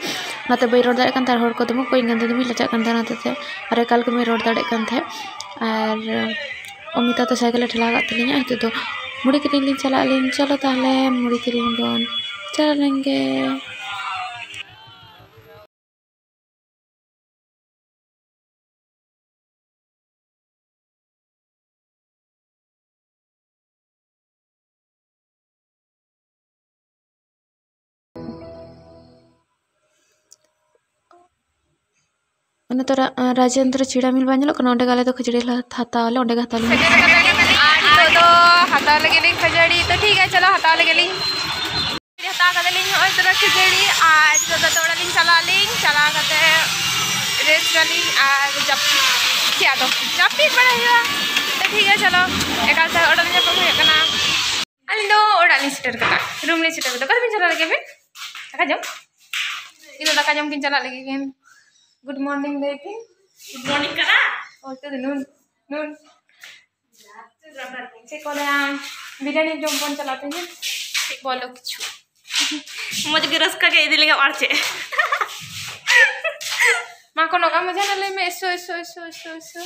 ᱚᱱᱟᱛᱮ ᱵᱟᱹᱧ ᱨᱚᱲ ᱫᱟᱲᱮᱭᱟᱜ ᱠᱟᱱ ᱛᱟᱦᱮᱸ᱾ ᱦᱚᱲ ᱠᱚ ᱫᱚᱢᱮ ᱠᱚ ᱠᱚᱭᱚᱜ ᱠᱟᱱ ᱛᱟᱦᱮᱸ, ᱫᱚᱢᱮᱧ ᱞᱟᱡᱟᱜ ᱠᱟᱱ ᱛᱟᱦᱮᱸ ᱚᱱᱟ ᱦᱚᱛᱮᱡ ᱛᱮ᱾ ᱟᱨ ᱮᱠᱟᱞ ᱜᱮ ᱵᱟᱹᱧ ᱨᱚᱲ ᱫᱟᱲᱮᱭᱟᱜ ᱠᱟᱱ ᱛᱟᱦᱮᱸᱫ᱾ ᱟᱨ ᱚᱢᱤᱛᱟ ᱫᱚ ᱥᱟᱭᱠᱮᱞ ᱮ ᱴᱷᱮᱞᱟᱣ ᱟᱠᱟᱫ ᱛᱟᱹᱞᱤᱧᱟ᱾ ᱱᱤᱛᱚᱜ ᱫᱚ ᱢᱩᱲᱤ ᱠᱤᱨᱤᱧ ᱞᱤᱧ ᱪᱟᱞᱟᱜ ᱟᱹᱞᱤᱧ᱾ ᱪᱚᱞᱚ ᱛᱟᱦᱚᱞᱮ ᱢᱩᱲᱤ ᱠᱤᱨᱤᱧ ᱵᱚᱱ ᱪᱟᱞᱟᱣ ᱞᱮᱱ ᱜᱮ᱾ ᱚᱱᱟ ᱛᱚᱨᱟ, ᱟᱸ, ᱨᱟᱡᱮᱱᱫᱨᱚ ᱪᱤᱲᱟ ᱢᱤᱞ ᱵᱟᱝ ᱧᱮᱞᱚᱜ ᱠᱟᱱᱟ? ᱚᱸᱰᱮ ᱜᱮ ᱟᱞᱮ ᱫᱚ ᱠᱷᱟᱹᱡᱟᱹᱲᱤ ᱞᱮ ᱦᱟᱛᱟᱣ ᱟᱞᱮ, ᱚᱸᱰᱮ ᱜᱮ ᱦᱟᱛᱟᱣ ᱞᱮ ᱦᱮᱡ ᱟᱠᱟᱱᱟ᱾ ᱟᱨ ᱱᱤᱛᱚᱜ ᱫᱚ ᱦᱟᱛᱟᱣ ᱞᱟᱹᱜᱤᱫ ᱞᱤᱧ ᱠᱷᱟᱹᱡᱟᱹᱲᱤ᱾ ᱛᱚ ᱴᱷᱤᱠ ᱜᱮᱭᱟ, ᱪᱚᱞᱚ ᱦᱟᱛᱟᱣ ᱞᱟᱹᱜᱤᱫ ᱞᱤᱧ᱾ ᱦᱟᱛᱟᱣ ᱠᱟᱫᱟᱞᱤᱧ ᱱᱚᱜᱼᱚᱭ ᱛᱚᱨᱟ ᱠᱷᱟᱹᱡᱟᱹᱲᱤ, ᱟᱨ ᱱᱤᱛᱚᱜ ᱫᱚ ᱚᱲᱟᱜ ᱞᱤᱧ ᱪᱟᱞᱟᱜ ᱟᱹᱞᱤᱧ᱾ ᱪᱟᱞᱟᱣ ᱠᱟᱛᱮ ᱨᱮᱥᱴ ᱟᱹᱞᱤᱧ ᱟᱨ ᱡᱟᱹᱯᱤᱫ, ᱪᱮᱫ ᱟᱫᱚ ᱡᱟᱹᱯᱤᱫ ᱵᱟᱲᱟᱭ ᱦᱩᱭᱩᱜᱼᱟ᱾ ᱛᱚ ᱴᱷᱤᱠ ᱜᱮᱭᱟ, ᱪᱚᱞᱚ ᱮᱠᱟᱞ ᱛᱮ ᱚᱲᱟᱜ ᱨᱮ ᱧᱟᱯᱟᱢ ᱦᱩᱭᱩᱜ ᱠᱟᱱᱟ᱾ ᱟᱹᱞᱤᱧ ᱫᱚ ᱚᱲᱟᱜ ᱞᱤᱧ ᱥᱮᱴᱮᱨ ᱠᱟᱫᱟ, ᱨᱩᱢ ᱞᱤᱧ ᱥᱮᱴᱮᱨ ᱠᱟᱫᱟ᱾ ᱚᱠᱟ ᱛᱮᱵᱤᱱ ᱪᱟᱞᱟᱜ ᱞᱟᱹᱜᱤᱫ ᱟᱹᱵᱤᱱ? ᱫᱟᱠᱟ ᱡᱚᱢ? ᱤᱧ ᱫᱚ ᱫᱟᱠᱟ ᱡᱚᱢ ᱠᱤᱱ ᱪᱟᱞᱟᱜ ᱞᱟᱹᱜᱤᱫ ᱠᱤᱱ᱾ ᱜᱩᱰ ᱢᱚᱨᱱᱤᱝ ᱞᱟᱹᱭ ᱯᱮ᱾ ᱜᱩᱰ ᱢᱚᱨᱱᱤᱝ ᱠᱟᱱᱟ? ᱚ, ᱱᱤᱛᱚᱜ ᱫᱚ ᱱᱩᱱ, ᱱᱩᱱ᱾ ᱪᱮᱫ ᱠᱚ ᱞᱟᱹᱭᱟ, ᱵᱤᱨᱭᱟᱱᱤ ᱡᱚᱢ ᱵᱚᱱ ᱪᱟᱞᱟᱜ ᱛᱮᱦᱮᱧ᱾ ᱪᱮᱫ ᱵᱚᱞᱚ ᱠᱤᱪᱷᱩ᱾ ᱢᱚᱡᱽ ᱜᱮ ᱨᱟᱹᱥᱠᱟᱹ ᱜᱮ ᱤᱫᱤ ᱞᱮᱜᱟᱢ ᱟᱨ ᱪᱮᱫ? ᱢᱟ ᱠᱚᱱᱚ ᱠᱟᱢ ᱡᱟᱦᱟᱱᱟᱜ ᱞᱟᱹᱭ ᱢᱮ, ᱮᱥᱳ, ᱮᱥᱳ, ᱮᱥᱳ, ᱮᱥᱳ, ᱮᱥᱳ᱾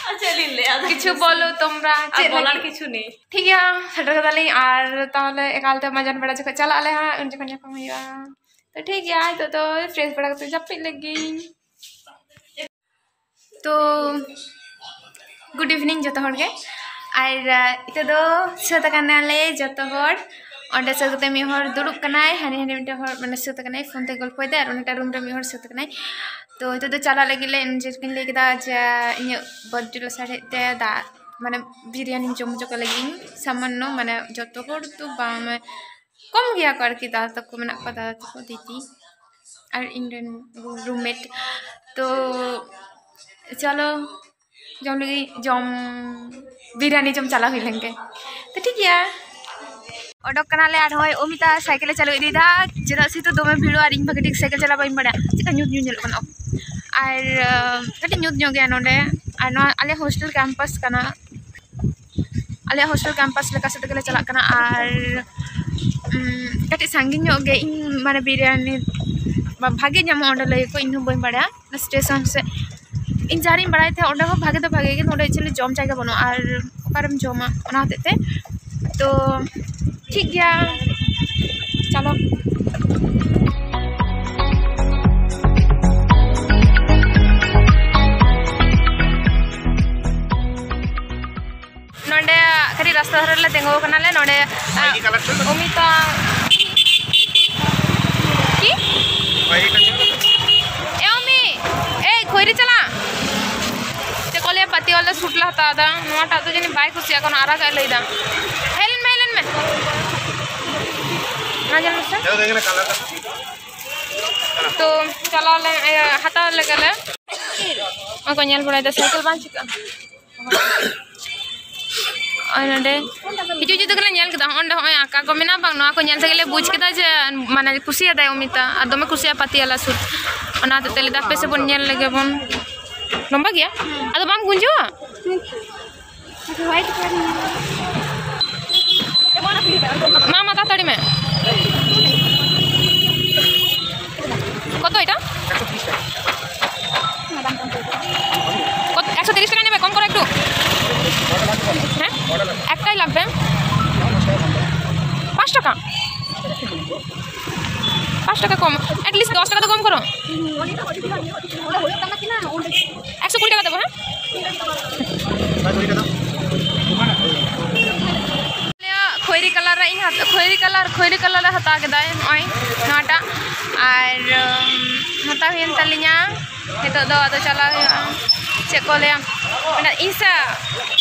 ᱟᱨ ᱪᱮᱫ ᱞᱤᱧ ᱞᱟᱹᱭᱟ, ᱟᱫᱚ ᱠᱤᱪᱷᱩ ᱪᱮᱫ? ᱵᱚᱞᱚ ᱛᱚᱢᱨᱟ, ᱟᱨ ᱪᱮᱫ ᱵᱚᱞᱟᱨ ᱞᱟᱹᱜᱤᱫ? ᱠᱤᱪᱷᱩ ᱱᱮᱭ᱾ ᱴᱷᱤᱠ ᱜᱮᱭᱟ, ᱥᱮᱴᱮᱨ ᱠᱟᱫᱟᱞᱤᱧ, ᱟᱨ ᱛᱟᱦᱚᱞᱮ ᱮᱠᱟᱞᱛᱮ ᱢᱟᱡᱟᱱ ᱵᱮᱲᱟ ᱡᱚᱠᱷᱚᱱ ᱪᱟᱞᱟᱜ ᱟᱞᱮ ᱦᱟᱸᱜ, ᱩᱱ ᱡᱚᱠᱷᱚᱱ ᱧᱟᱯᱟᱢ ᱦᱩᱭᱩᱜᱼᱟ᱾ ᱛᱚ ᱴᱷᱤᱠ ᱜᱮᱭᱟ, ᱱᱤᱛᱚᱜ ᱫᱚ ᱯᱷᱨᱮᱥ ᱵᱟᱲᱟ ᱠᱟᱛᱮ ᱡᱟᱹᱯᱤᱫ ᱞᱟᱹᱜᱤᱫ᱾ ᱛᱚ, ᱜᱩᱰ ᱤᱵᱷᱤᱱᱤᱝ ᱡᱚᱛᱚ ᱦᱚᱲ ᱜᱮ᱾ ᱟᱨ, ᱟ, ᱱᱤᱛᱚᱜ ᱫᱚ ᱥᱟᱹᱛ ᱟᱠᱟᱱᱟᱞᱮ ᱡᱚᱛᱚ ᱦᱚᱲ᱾ ᱚᱸᱰᱮ ᱥᱟᱹᱛ ᱠᱟᱛᱮ ᱢᱤᱫ ᱦᱚᱲ ᱫᱩᱲᱩᱵ ᱠᱟᱱᱟᱭ, ᱦᱟᱹᱱᱤ, ᱦᱟᱹᱱᱤ ᱢᱤᱫᱴᱮᱱ ᱦᱚᱲ, ᱢᱟᱱᱮ, ᱥᱟᱹᱛ ᱟᱠᱟᱱᱟᱭ, ᱯᱷᱳᱱ ᱛᱮ ᱜᱚᱞᱯᱷᱚᱭᱮᱫᱟᱭ, ᱟᱨ ᱩᱱᱤᱴᱟᱜ ᱨᱩᱢ ᱨᱮ ᱢᱤᱫ ᱦᱚᱲ ᱥᱟᱹᱛ ᱟᱠᱟᱱᱟᱭ᱾ ᱛᱚ, ᱱᱤᱛᱚᱜ ᱫᱚ ᱪᱟᱞᱟᱜ ᱞᱟᱹᱜᱤᱫ ᱞᱮ, ᱤᱧ ᱡᱮᱨᱠᱤᱱ ᱞᱟᱹᱭ ᱠᱮᱫᱟ ᱡᱮ ᱤᱧᱟᱹᱜ ᱵᱟᱨᱛᱷᱰᱮ ᱞᱟᱥᱟᱲᱦᱮᱫ ᱛᱮ ᱫᱟᱜ, ᱢᱟᱱᱮ, ᱵᱤᱨᱭᱟᱱᱤ ᱡᱚᱢ ᱦᱚᱪᱚ ᱠᱚ ᱞᱟᱹᱜᱤᱫ ᱤᱧ, ᱥᱟᱢᱟᱱᱱᱚ, ᱢᱟᱱᱮ, ᱡᱚᱛᱚ ᱦᱚᱲ ᱫᱚ ᱵᱟᱝ, ᱢᱟᱱᱮ, ᱠᱚᱢ ᱜᱮᱭᱟ ᱠᱚ ᱟᱨᱠᱤ, ᱫᱟᱫᱟ ᱛᱟᱠᱚ ᱢᱮᱱᱟᱜ ᱠᱚᱣᱟ, ᱫᱟᱫᱟ ᱛᱟᱠᱚ, ᱫᱤᱫᱤ ᱟᱨ ᱤᱧ ᱨᱮᱱ ᱨᱩᱢᱢᱮᱴ᱾ ᱛᱚ ᱪᱚᱞᱚ ᱡᱚᱢ ᱞᱟᱹᱜᱤᱫ, ᱡᱚᱢ, ᱵᱤᱨᱭᱟᱱᱤ ᱡᱚᱢ ᱪᱟᱞᱟᱣ ᱦᱩᱭ ᱞᱮᱱ ᱜᱮ᱾ ᱛᱚ ᱴᱷᱤᱠ ᱜᱮᱭᱟ, ᱚᱰᱚᱠ ᱠᱟᱱᱟᱞᱮ᱾ ᱟᱨ ᱱᱚᱜᱼᱚᱭ ᱚᱢᱤᱛᱟ ᱥᱟᱭᱠᱮᱞᱮ ᱪᱟᱹᱞᱩ ᱤᱫᱤᱭᱮᱫᱟ, ᱪᱮᱫᱟᱜ ᱥᱮ ᱱᱤᱛᱚᱜ ᱫᱚᱢᱮ ᱵᱷᱤᱲᱚᱜᱼᱟ ᱟᱨ ᱤᱧ ᱵᱷᱟᱜᱮ ᱴᱷᱤᱠ ᱥᱟᱭᱠᱮᱞ ᱪᱟᱞᱟᱣ ᱵᱟᱹᱧ ᱵᱟᱲᱟᱭᱟ᱾ ᱪᱮᱫᱠᱟ ᱧᱩᱛ ᱧᱩᱛ ᱧᱮᱞᱚᱜ ᱠᱟᱱᱟ᱾ ᱟᱨ, ᱟᱸ, ᱠᱟᱹᱴᱤᱡ ᱧᱩᱛ ᱧᱚᱜ ᱜᱮᱭᱟ ᱱᱚᱸᱰᱮ, ᱟᱨ ᱱᱚᱣᱟ ᱟᱞᱮ ᱦᱳᱥᱴᱮᱞ ᱠᱮᱢᱯᱟᱥ ᱠᱟᱱᱟ᱾ ᱟᱞᱮᱭᱟᱜ ᱦᱳᱥᱴᱮᱞ ᱠᱮᱢᱯᱟᱥ ᱞᱮᱠᱟ ᱥᱮᱫ ᱛᱮᱜᱮᱞᱮ ᱪᱟᱞᱟᱜ ᱠᱟᱱᱟ᱾ ᱟᱨ, ᱩᱢ, ᱠᱟᱹᱴᱤᱡ ᱥᱟᱺᱜᱤᱧ ᱧᱚᱜ ᱜᱮ, ᱤᱧ ᱢᱟᱱᱮ ᱵᱤᱨᱭᱟᱱᱤ ᱵᱷᱟ-, ᱵᱷᱟᱜᱮ ᱧᱟᱢᱚᱜᱼᱟ ᱚᱸᱰᱮ, ᱞᱟᱹᱭᱟᱠᱚ, ᱤᱧ ᱦᱚᱸ ᱵᱟᱹᱧ ᱵᱟᱲᱟᱭᱟ᱾ ᱚᱱᱟ ᱥᱴᱮᱥᱚᱱ ᱥᱮᱫ ᱤᱧ ᱡᱟᱦᱟᱸ ᱨᱤᱧ ᱵᱟᱲᱟᱭ ᱛᱟᱦᱮᱸᱫ, ᱚᱸᱰᱮ ᱦᱚᱸ ᱵᱷᱟᱜᱮ ᱫᱚ ᱵᱷᱟᱜᱮ ᱜᱮ, ᱱᱚᱸᱰᱮ actually ᱡᱚᱢ ᱡᱟᱭᱜᱟ ᱵᱟᱹᱱᱩᱜᱼᱟ, ᱟᱨ ᱚᱠᱟᱨᱮᱢ ᱡᱚᱢᱟ, ᱚᱱᱟ ᱦᱚᱛᱮᱡ ᱛᱮ᱾ ᱛᱚ ᱴᱷᱤᱠ ᱜᱮᱭᱟ, ᱪᱚᱞᱚ᱾ ᱱᱚᱰᱮ ᱠᱟᱹᱴᱤᱡ ᱨᱟᱥᱛᱟ ᱫᱷᱟᱨᱮ ᱨᱮᱞᱮ ᱛᱤᱸᱜᱩ ᱟᱠᱟᱱᱟᱞᱮ᱾ ᱱᱚᱰᱮ, ᱟᱭᱰᱤ ᱠᱟᱞᱮᱠᱴ ᱦᱩᱭᱩᱜ ᱠᱟᱱᱟ? ᱚᱢᱤᱛᱟ᱾ ᱠᱤ? ᱟᱭᱰᱤ ᱠᱟᱞᱮᱠᱴ ᱦᱩᱭᱩᱜ ᱠᱟᱱᱟ? ᱮ ᱚᱢᱤ, ᱮᱭ ᱠᱷᱚᱭᱨᱤ ᱪᱟᱞᱟᱜ᱾ ᱪᱮᱫ ᱠᱚ ᱞᱟᱹᱭᱟ, ᱯᱟᱹᱛᱤ ᱵᱟᱞᱟ ᱥᱩᱴ ᱞᱮ ᱦᱟᱛᱟᱣ ᱮᱫᱟ᱾ ᱱᱚᱣᱟᱴᱟᱜ ᱫᱚ ᱡᱟᱹᱱᱤᱡ ᱵᱟᱭ ᱠᱩᱥᱤᱭᱟᱜ ᱠᱟᱱᱟ, ᱟᱨᱟᱜᱟᱜ ᱮ ᱞᱟᱹᱭ ᱮᱫᱟ᱾ ᱦᱮᱡ ᱞᱮᱱ ᱢᱮ, ᱦᱮᱡ ᱞᱮᱱ ᱢᱮ᱾ ᱧᱮᱞ ᱢᱮᱥᱮ᱾ ᱛᱚ ᱪᱟᱞᱟᱣ ᱞᱮᱱ, ᱤᱭᱟᱹ, ᱦᱟᱛᱟᱣ ᱞᱮᱜᱮ ᱞᱮ᱾ ᱚᱠᱚᱭ ᱧᱮᱞ ᱵᱟᱲᱟᱭᱮᱫᱟ, ᱥᱟᱭᱠᱮᱞ ᱵᱟᱝ ᱪᱤᱠᱟᱹᱜᱼᱟ᱾ ᱱᱚᱜᱼᱚᱭ ᱱᱚᱰᱮ ᱦᱤᱡᱩᱜ ᱦᱤᱡᱩᱜ ᱛᱮᱜᱮᱞᱮ ᱧᱮᱞ ᱠᱮᱫᱟ, ᱦᱚᱸᱜᱼᱚ ᱱᱚᱸᱰᱮ ᱦᱚᱸᱜᱼᱚᱭ ᱟᱸᱠᱟ ᱠᱚ ᱢᱮᱱᱟᱜᱼᱟ ᱵᱟᱝ, ᱱᱚᱣᱟ ᱠᱚ ᱧᱮᱞ ᱛᱮᱜᱮᱞᱮ ᱵᱩᱡᱽ ᱠᱮᱫᱟ ᱡᱮ ᱢᱟᱱᱮ ᱠᱩᱥᱤᱭᱟᱫᱟᱭ ᱚᱢᱤᱛᱟ, ᱟᱨ ᱫᱚᱢᱮ ᱠᱩᱥᱤᱭᱟᱜᱼᱟ ᱯᱟᱛᱤᱭᱟᱞᱟ ᱥᱩᱴ᱾ ᱚᱱᱟ ᱦᱚᱛᱮᱡ ᱛᱮ ᱞᱟᱹᱭᱫᱟ ᱦᱟᱯᱮ ᱥᱮ ᱵᱚᱱ ᱧᱮᱞ ᱞᱮᱜᱮ ᱵᱚᱱ᱾ ᱞᱚᱢᱵᱟ ᱜᱮᱭᱟ? ᱟᱫᱚ ᱵᱟᱢ ᱜᱩᱸᱡᱟᱹᱣᱟ? ᱢᱟ, ᱢᱟ, ᱛᱟᱲᱟᱛᱟᱲᱤ ᱢᱮ᱾ কত এটা? কত? একশো তিরিশ টাকা নেবে, কম করো একটু। হ্যাঁ, একটাই লাগবে। পাঁচ টাকা, পাঁচ টাকা কম, at least দশ টাকা তো কম করো। একশো কুড়ি টাকা দেবো, হ্যাঁ। ᱠᱷᱚᱭᱨᱤ ᱠᱟᱞᱟᱨ ᱤᱧ ᱦᱟᱛ-, ᱠᱷᱚᱭᱨᱤ ᱠᱟᱞᱟᱨ, ᱠᱷᱚᱭᱨᱤ ᱠᱟᱞᱟᱨ ᱮ ᱦᱟᱛᱟᱣ ᱠᱮᱫᱟᱭ, ᱱᱚᱜᱼᱚᱭ ᱱᱚᱣᱟᱴᱟᱜ᱾ ᱟᱨ, ᱩᱢ, ᱦᱟᱛᱟᱣ ᱦᱩᱭᱮᱱ ᱛᱟᱹᱞᱤᱧᱟ᱾ ᱱᱤᱛᱚᱜ ᱫᱚ ᱟᱫᱚ ᱪᱟᱞᱟᱣ ᱦᱩᱭᱩᱜᱼᱟ᱾ ᱪᱮᱫ ᱠᱚ ᱞᱟᱹᱭᱟ, ᱢᱟᱱᱮ, ᱤᱧ ᱥᱮ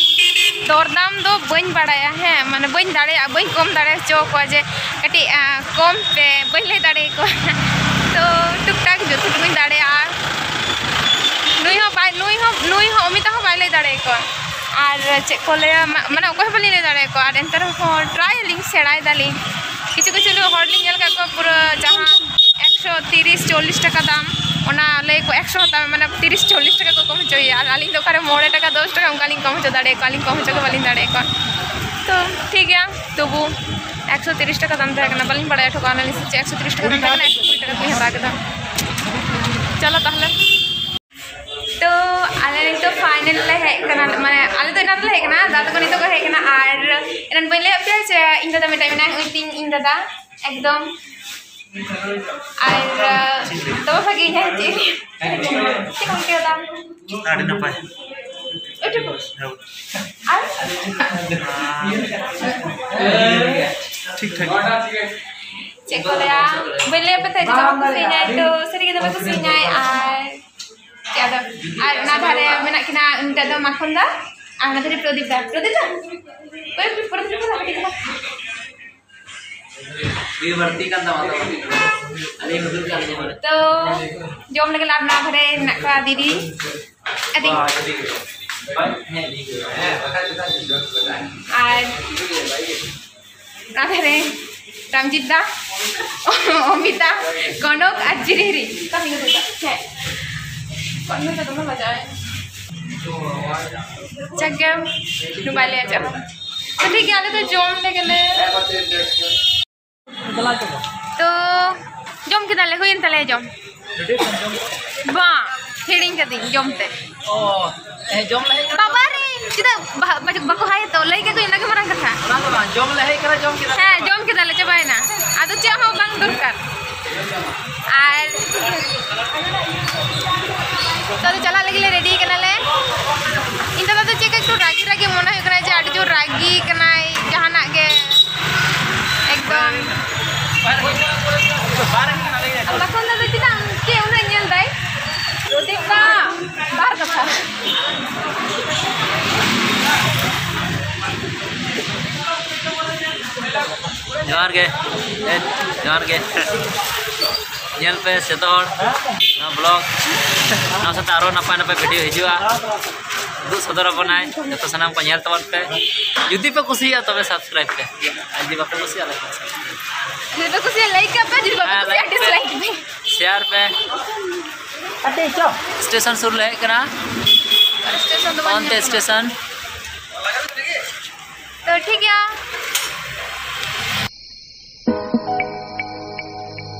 ᱫᱚᱨᱫᱟᱢ ᱫᱚ ᱵᱟᱹᱧ ᱵᱟᱲᱟᱭᱟ, ᱦᱮᱸ, ᱢᱟᱱᱮ, ᱵᱟᱹᱧ ᱫᱟᱲᱮᱭᱟᱜᱼᱟ, ᱵᱟᱹᱧ ᱠᱚᱢ ᱫᱟᱲᱮ ᱦᱚᱪᱚ ᱟᱠᱚᱣᱟ ᱡᱮ ᱠᱟᱹᱴᱤᱡ, ᱟ, ᱠᱚᱢ ᱯᱮ, ᱵᱟᱹᱧ ᱞᱟᱹᱭ ᱫᱟᱲᱮᱭᱟᱠᱚᱣᱟ᱾ ᱛᱚ ᱴᱩᱠ ᱴᱟᱠ ᱡᱚᱛᱚ ᱴᱩᱠᱩᱧ ᱫᱟᱲᱮᱭᱟᱜᱼᱟ᱾ ᱱᱩᱭ ᱦᱚᱸ ᱵᱟᱭ, ᱱᱩᱭ ᱦᱚᱸ, ᱱᱩᱭ ᱦᱚᱸ, ᱚᱢᱤᱛᱟ ᱦᱚᱸ ᱵᱟᱭ ᱞᱟᱹᱭ ᱫᱟᱲᱮᱭᱟᱠᱚᱣᱟ᱾ ᱟᱨ ᱪᱮᱫ ᱠᱚ ᱞᱟᱹᱭᱟ, ᱢᱟ-, ᱢᱟᱱᱮ, ᱚᱠᱚᱭ ᱦᱚᱸ ᱵᱟᱹᱞᱤᱧ ᱞᱟᱹᱭ ᱫᱟᱲᱮᱭᱟᱠᱚᱣᱟ᱾ ᱟᱨ ᱮᱱᱛᱮ ᱨᱮᱦᱚᱸ ᱴᱨᱟᱭ ᱟᱹᱞᱤᱧ, ᱥᱮᱬᱟᱭ ᱫᱟᱞᱤᱧ᱾ ᱠᱤᱪᱷᱩ ᱠᱤᱪᱷᱩ ᱦᱚᱲ ᱞᱤᱧ ᱧᱮᱞ ᱟᱠᱟᱫ ᱠᱚᱣᱟ, ᱯᱩᱨᱟᱹ ᱡᱟᱦᱟᱸ ᱮᱠᱥᱚ ᱛᱤᱨᱤᱥ ᱪᱚᱞᱞᱤᱥ ᱴᱟᱠᱟ ᱫᱟᱢ, ᱚᱱᱟ ᱞᱟᱹᱭ ᱠᱚ ᱮᱠᱥᱚ ᱦᱟᱛᱟᱣ ᱢᱮ, ᱢᱟᱱᱮ, ᱛᱤᱨᱤᱥ ᱪᱚᱞᱞᱤᱥ ᱴᱟᱠᱟ ᱠᱚ ᱠᱚᱢ ᱦᱚᱪᱚᱭᱮᱭᱟ᱾ ᱟᱨ ᱟᱹᱞᱤᱧ ᱫᱚ ᱚᱠᱟᱨᱮ ᱢᱚᱬᱮ ᱴᱟᱠᱟ, ᱫᱚᱥ ᱴᱟᱠᱟ, ᱚᱱᱠᱟ ᱞᱤᱧ ᱠᱚᱢ ᱦᱚᱪᱚ ᱫᱟᱲᱮᱭᱟᱠᱚᱣᱟ᱾ ᱟᱹᱞᱤᱧ ᱠᱚᱢ ᱦᱚᱪᱚ ᱜᱮ ᱵᱟᱹᱞᱤᱧ ᱫᱟᱲᱮᱭᱟᱠᱚᱣᱟ᱾ ᱛᱚ ᱴᱷᱤᱠ ᱜᱮᱭᱟ, ᱛᱚᱵᱩ ᱮᱠᱥᱚ ᱛᱤᱨᱤᱥ ᱴᱟᱠᱟ ᱫᱟᱢ ᱛᱟᱦᱮᱸ ᱠᱟᱱᱟ, ᱵᱟᱹᱞᱤᱧ ᱵᱟᱲᱟᱭ ᱦᱚᱴᱚ ᱠᱟᱜᱼᱟ ᱚᱱᱟ ᱞᱤᱧ ᱥᱮ ᱪᱮᱫ ᱮᱠᱥᱚ ᱛᱤᱨᱤᱥ ᱴᱟᱠᱟ ᱫᱟᱢ ᱛᱟᱦᱮᱸ ᱠᱟᱱᱟ, ᱮᱠᱥᱚ ᱠᱩᱲᱤ ᱴᱟᱠᱟ ᱛᱮᱞᱤᱧ ᱦᱟᱛᱟᱣ ᱠᱮᱫᱟ᱾ ᱪᱚᱞᱚ ᱛᱟᱦᱚᱞᱮ᱾ ᱛᱚ ᱟᱞᱮ ᱱᱤᱛᱚᱜ ᱯᱷᱟᱭᱱᱮᱞ ᱞᱮ ᱦᱮᱡ ᱠᱟᱱᱟ, ᱢᱟᱱᱮ ᱟᱞᱮ ᱫᱚ ᱮᱱᱟᱱ ᱨᱮᱞᱮ ᱦᱮᱡ ᱠᱟᱱᱟ, ᱫᱟᱫᱟ ᱛᱟᱠᱚ ᱱᱤᱛᱚᱜ ᱠᱚ ᱦᱮᱡ ᱠᱟᱱᱟ᱾ ᱟᱨ ᱮᱱᱟᱱ ᱵᱟᱹᱧ ᱞᱟᱹᱭᱟᱫ ᱯᱮᱭᱟ ᱡᱮ ᱤᱧ ᱫᱟᱫᱟ ᱢᱤᱫᱴᱟᱝ ᱢᱮᱱᱟᱭᱟ, ᱩᱱᱤ ᱛᱤᱧ ᱤᱧ ᱫᱟᱫᱟ ᱮᱠᱫᱚᱢ᱾ ᱟᱨ ᱫᱚᱢᱮ ᱵᱷᱟᱜᱮ ᱤᱧ ᱪᱮᱫ ᱪᱮᱫ ᱠᱚᱢ ᱟᱹᱭᱠᱟᱹᱣ ᱫᱟ? ᱟᱹᱰᱤ ᱱᱟᱯᱟᱭ᱾ ᱳᱭᱴᱩᱠᱩ? ᱦᱮᱸ᱾ ᱟᱨ? ᱴᱷᱤᱠ ᱴᱷᱟᱠ᱾ ᱪᱮᱫ ᱠᱚ ᱞᱟᱹᱭᱟ, ᱵᱟᱹᱧ ᱞᱟᱹᱭ ᱟᱯᱮ ᱛᱟᱦᱮᱸᱫ ᱡᱮ ᱫᱚᱢᱮ ᱠᱩᱥᱤᱭᱟᱹᱧᱟᱭ, ᱛᱚ ᱥᱟᱹᱨᱤᱜᱮ ᱫᱚᱢᱮ ᱠᱩᱥᱤᱭᱟᱹᱧᱟᱭ᱾ ᱟᱨ ᱪᱮᱫ ᱟᱫᱚ, ᱟᱨ ᱚᱱᱟ ᱫᱷᱟᱨᱮ ᱢᱮᱱᱟᱜ ᱠᱤᱱᱟ, ᱩᱱᱤᱴᱟᱜ ᱫᱚ ᱢᱟᱠᱷᱚᱱ ᱫᱟ, ᱟᱨ ᱚᱱᱟ ᱫᱷᱟᱨᱮ ᱯᱨᱚᱫᱤᱯ ᱫᱟ᱾ ᱯᱨᱚᱫᱤᱯ ᱫᱟ? ᱚᱠᱚᱭ ᱯᱨᱚᱫᱤᱯ ᱫᱟ? ᱵᱤᱨ ᱵᱟᱹᱲᱛᱤ ᱠᱟᱱ ᱛᱟᱢᱟ ᱛᱚ᱾ ᱟᱹᱞᱤᱧ ᱦᱩᱫᱩᱨ ᱠᱟᱜ ᱞᱤᱧᱟ ᱢᱟᱱᱮ᱾ ᱛᱚ ᱡᱚᱢ ᱞᱟᱹᱜᱤᱫ ᱟᱨ ᱱᱚᱣᱟ ᱫᱷᱟᱨᱮ ᱢᱮᱱᱟᱜ ᱠᱚᱣᱟ ᱫᱤᱫᱤ᱾ ᱟᱹᱰᱤ ᱵᱟᱝ, ᱦᱮᱸ, ᱦᱮᱸ, ᱵᱟᱠᱷᱟᱡ ᱪᱮᱫᱟᱜ ᱪᱮᱫ ᱡᱚᱢ ᱠᱟᱫᱟ? ᱟᱨ ᱚᱱᱟ ᱫᱷᱟᱨᱮ ᱨᱟᱢᱡᱤᱛ ᱫᱟ, ᱚᱢᱤᱛᱟ, ᱠᱚᱱᱚᱠ ᱟᱨ ᱡᱤᱨᱤᱦᱤᱨᱤ᱾ ᱠᱟᱹᱢᱤ ᱠᱚ ᱫᱩᱲᱩᱵᱟ᱾ ᱦᱮᱸ᱾ ᱠᱚᱱᱚᱠ ᱫᱚ ᱫᱚᱢᱮ ᱵᱟᱡᱟᱣ ᱮᱱᱟ᱾ ᱡᱟᱠ ᱜᱮ, ᱱᱩ ᱵᱟᱭ ᱞᱟᱹᱭᱟ ᱪᱮᱫ ᱦᱚᱸ᱾ ᱛᱚ ᱴᱷᱤᱠ ᱜᱮᱭᱟ, ᱟᱞᱮ ᱫᱚ ᱡᱚᱢ ᱞᱮᱜᱮ ᱞᱮ᱾ ᱛᱚ ᱡᱚᱢ ᱠᱮᱫᱟᱞᱮ, ᱦᱩᱭᱮᱱ ᱛᱟᱞᱮᱭᱟ ᱡᱚᱢ᱾ ᱵᱟᱝ, ᱦᱤᱲᱤᱧ ᱠᱟᱫᱤᱧ ᱡᱚᱢ ᱛᱮ᱾ ᱚ, ᱦᱮᱸ, ᱡᱚᱢ ᱞᱟᱦᱟᱭ ᱠᱟᱱᱟ᱾ ᱵᱟᱵᱟ ᱨᱮ, ᱪᱮᱫᱟᱜ ᱵᱟ-, ᱵᱟ-, ᱵᱟᱠᱚ ᱦᱟᱭᱟ ᱛᱚ? ᱞᱟᱹᱭ ᱠᱟᱠᱚ ᱚᱱᱟ ᱜᱮ ᱢᱟᱨᱟᱝ ᱠᱟᱛᱷᱟ᱾ ᱚᱱᱟ ᱫᱚ ᱵᱟᱝ, ᱡᱚᱢ ᱞᱟᱦᱟᱭ ᱠᱟᱱᱟ, ᱡᱚᱢ ᱠᱮᱫᱟ᱾ ᱦᱮᱸ, ᱡᱚᱢ ᱠᱮᱫᱟᱞᱮ, ᱪᱟᱵᱟᱭᱮᱱᱟ᱾ ᱟᱫᱚ ᱪᱮᱫ ᱦᱚᱸ ᱵᱟᱝ ᱫᱚᱨᱠᱟᱨ᱾ ᱟᱨ ᱛᱚ ᱟᱫᱚ ᱪᱟᱞᱟᱜ ᱞᱟᱹᱜᱤᱫ ᱞᱮ ᱨᱮᱰᱤ ᱠᱟᱱᱟᱞᱮ᱾ ᱤᱧ ᱫᱟᱫᱟ ᱫᱚ ᱪᱮᱫ ᱠᱟ ᱮᱠᱴᱩ ᱨᱟᱹᱜᱤ ᱨᱟᱹᱜᱤ ᱢᱚᱱᱮ ᱦᱩᱭᱩᱜ ᱠᱟᱱᱟ ᱡᱮ ᱟᱹᱰᱤ ᱡᱳᱨ ᱨᱟᱹᱜᱤ ᱠᱟᱱᱟᱭ ᱡᱟᱦᱟᱱᱟᱜ ᱜᱮ᱾ ᱮᱠᱫᱚᱢ᱾ ᱛᱚᱠᱷᱚᱱ ᱫᱚ ᱪᱮᱫᱟᱜ ᱪᱮᱫ ᱩᱱᱟᱹᱜ ᱧᱮᱞ ᱫᱟᱭ? ᱯᱨᱚᱫᱤᱯ ᱫᱟ, ᱵᱟᱨ ᱠᱟᱛᱷᱟ᱾ ᱡᱚᱦᱟᱨ ᱜᱮ᱾ ᱦᱮᱸ, ᱡᱚᱦᱟᱨ ᱜᱮ᱾ ᱧᱮᱞ ᱯᱮ ᱡᱚᱛᱚ ᱦᱚᱲ ᱱᱚᱣᱟ vlog, ᱱᱚᱣᱟ ᱥᱟᱶᱛᱮ ᱟᱨᱚ ᱱᱟᱯᱟᱭ ᱱᱟᱯᱟᱭ video ᱦᱤᱡᱩᱜᱼᱟ᱾ ᱩᱫᱩᱜ ᱥᱚᱫᱚᱨ ᱟᱵᱚᱱᱟᱭ, ᱡᱚᱛᱚ ᱥᱟᱱᱟᱢ ᱠᱚ ᱧᱮᱞ ᱛᱟᱵᱚᱱ ᱯᱮ᱾ ᱡᱩᱫᱤ ᱯᱮ ᱠᱩᱥᱤᱭᱟᱜᱼᱟ ᱛᱚᱵᱮ subscribe ᱯᱮ, ᱟᱨ ᱡᱩᱫᱤ ᱵᱟᱯᱮ ᱠᱩᱥᱤᱭᱟᱜᱼᱟ ᱛᱚᱵᱮ subscribe᱾ ᱡᱩᱫᱤ ᱯᱮ ᱠᱩᱥᱤᱭᱟᱜᱼᱟ like ᱠᱟᱜ ᱯᱮ, ᱡᱩᱫᱤ ᱵᱟᱯᱮ ᱦᱮᱸ, ᱠᱩᱥᱤᱭᱟᱜᱼᱟ like ᱯᱮ, dislike ᱯᱮ᱾ Share ᱯᱮ᱾ ᱟᱯᱮ ᱪᱚ᱾ Station ᱥᱩᱨ ᱞᱮ ᱦᱮᱡ ᱠᱟᱱᱟ᱾ ᱟᱨ station ᱫᱚ ᱵᱟᱝ ᱚᱱᱛᱮ ᱧᱮᱞ ᱠᱟᱱᱟ᱾ Station᱾ ᱛᱚ ᱴᱷᱤᱠ ᱜᱮᱭᱟ,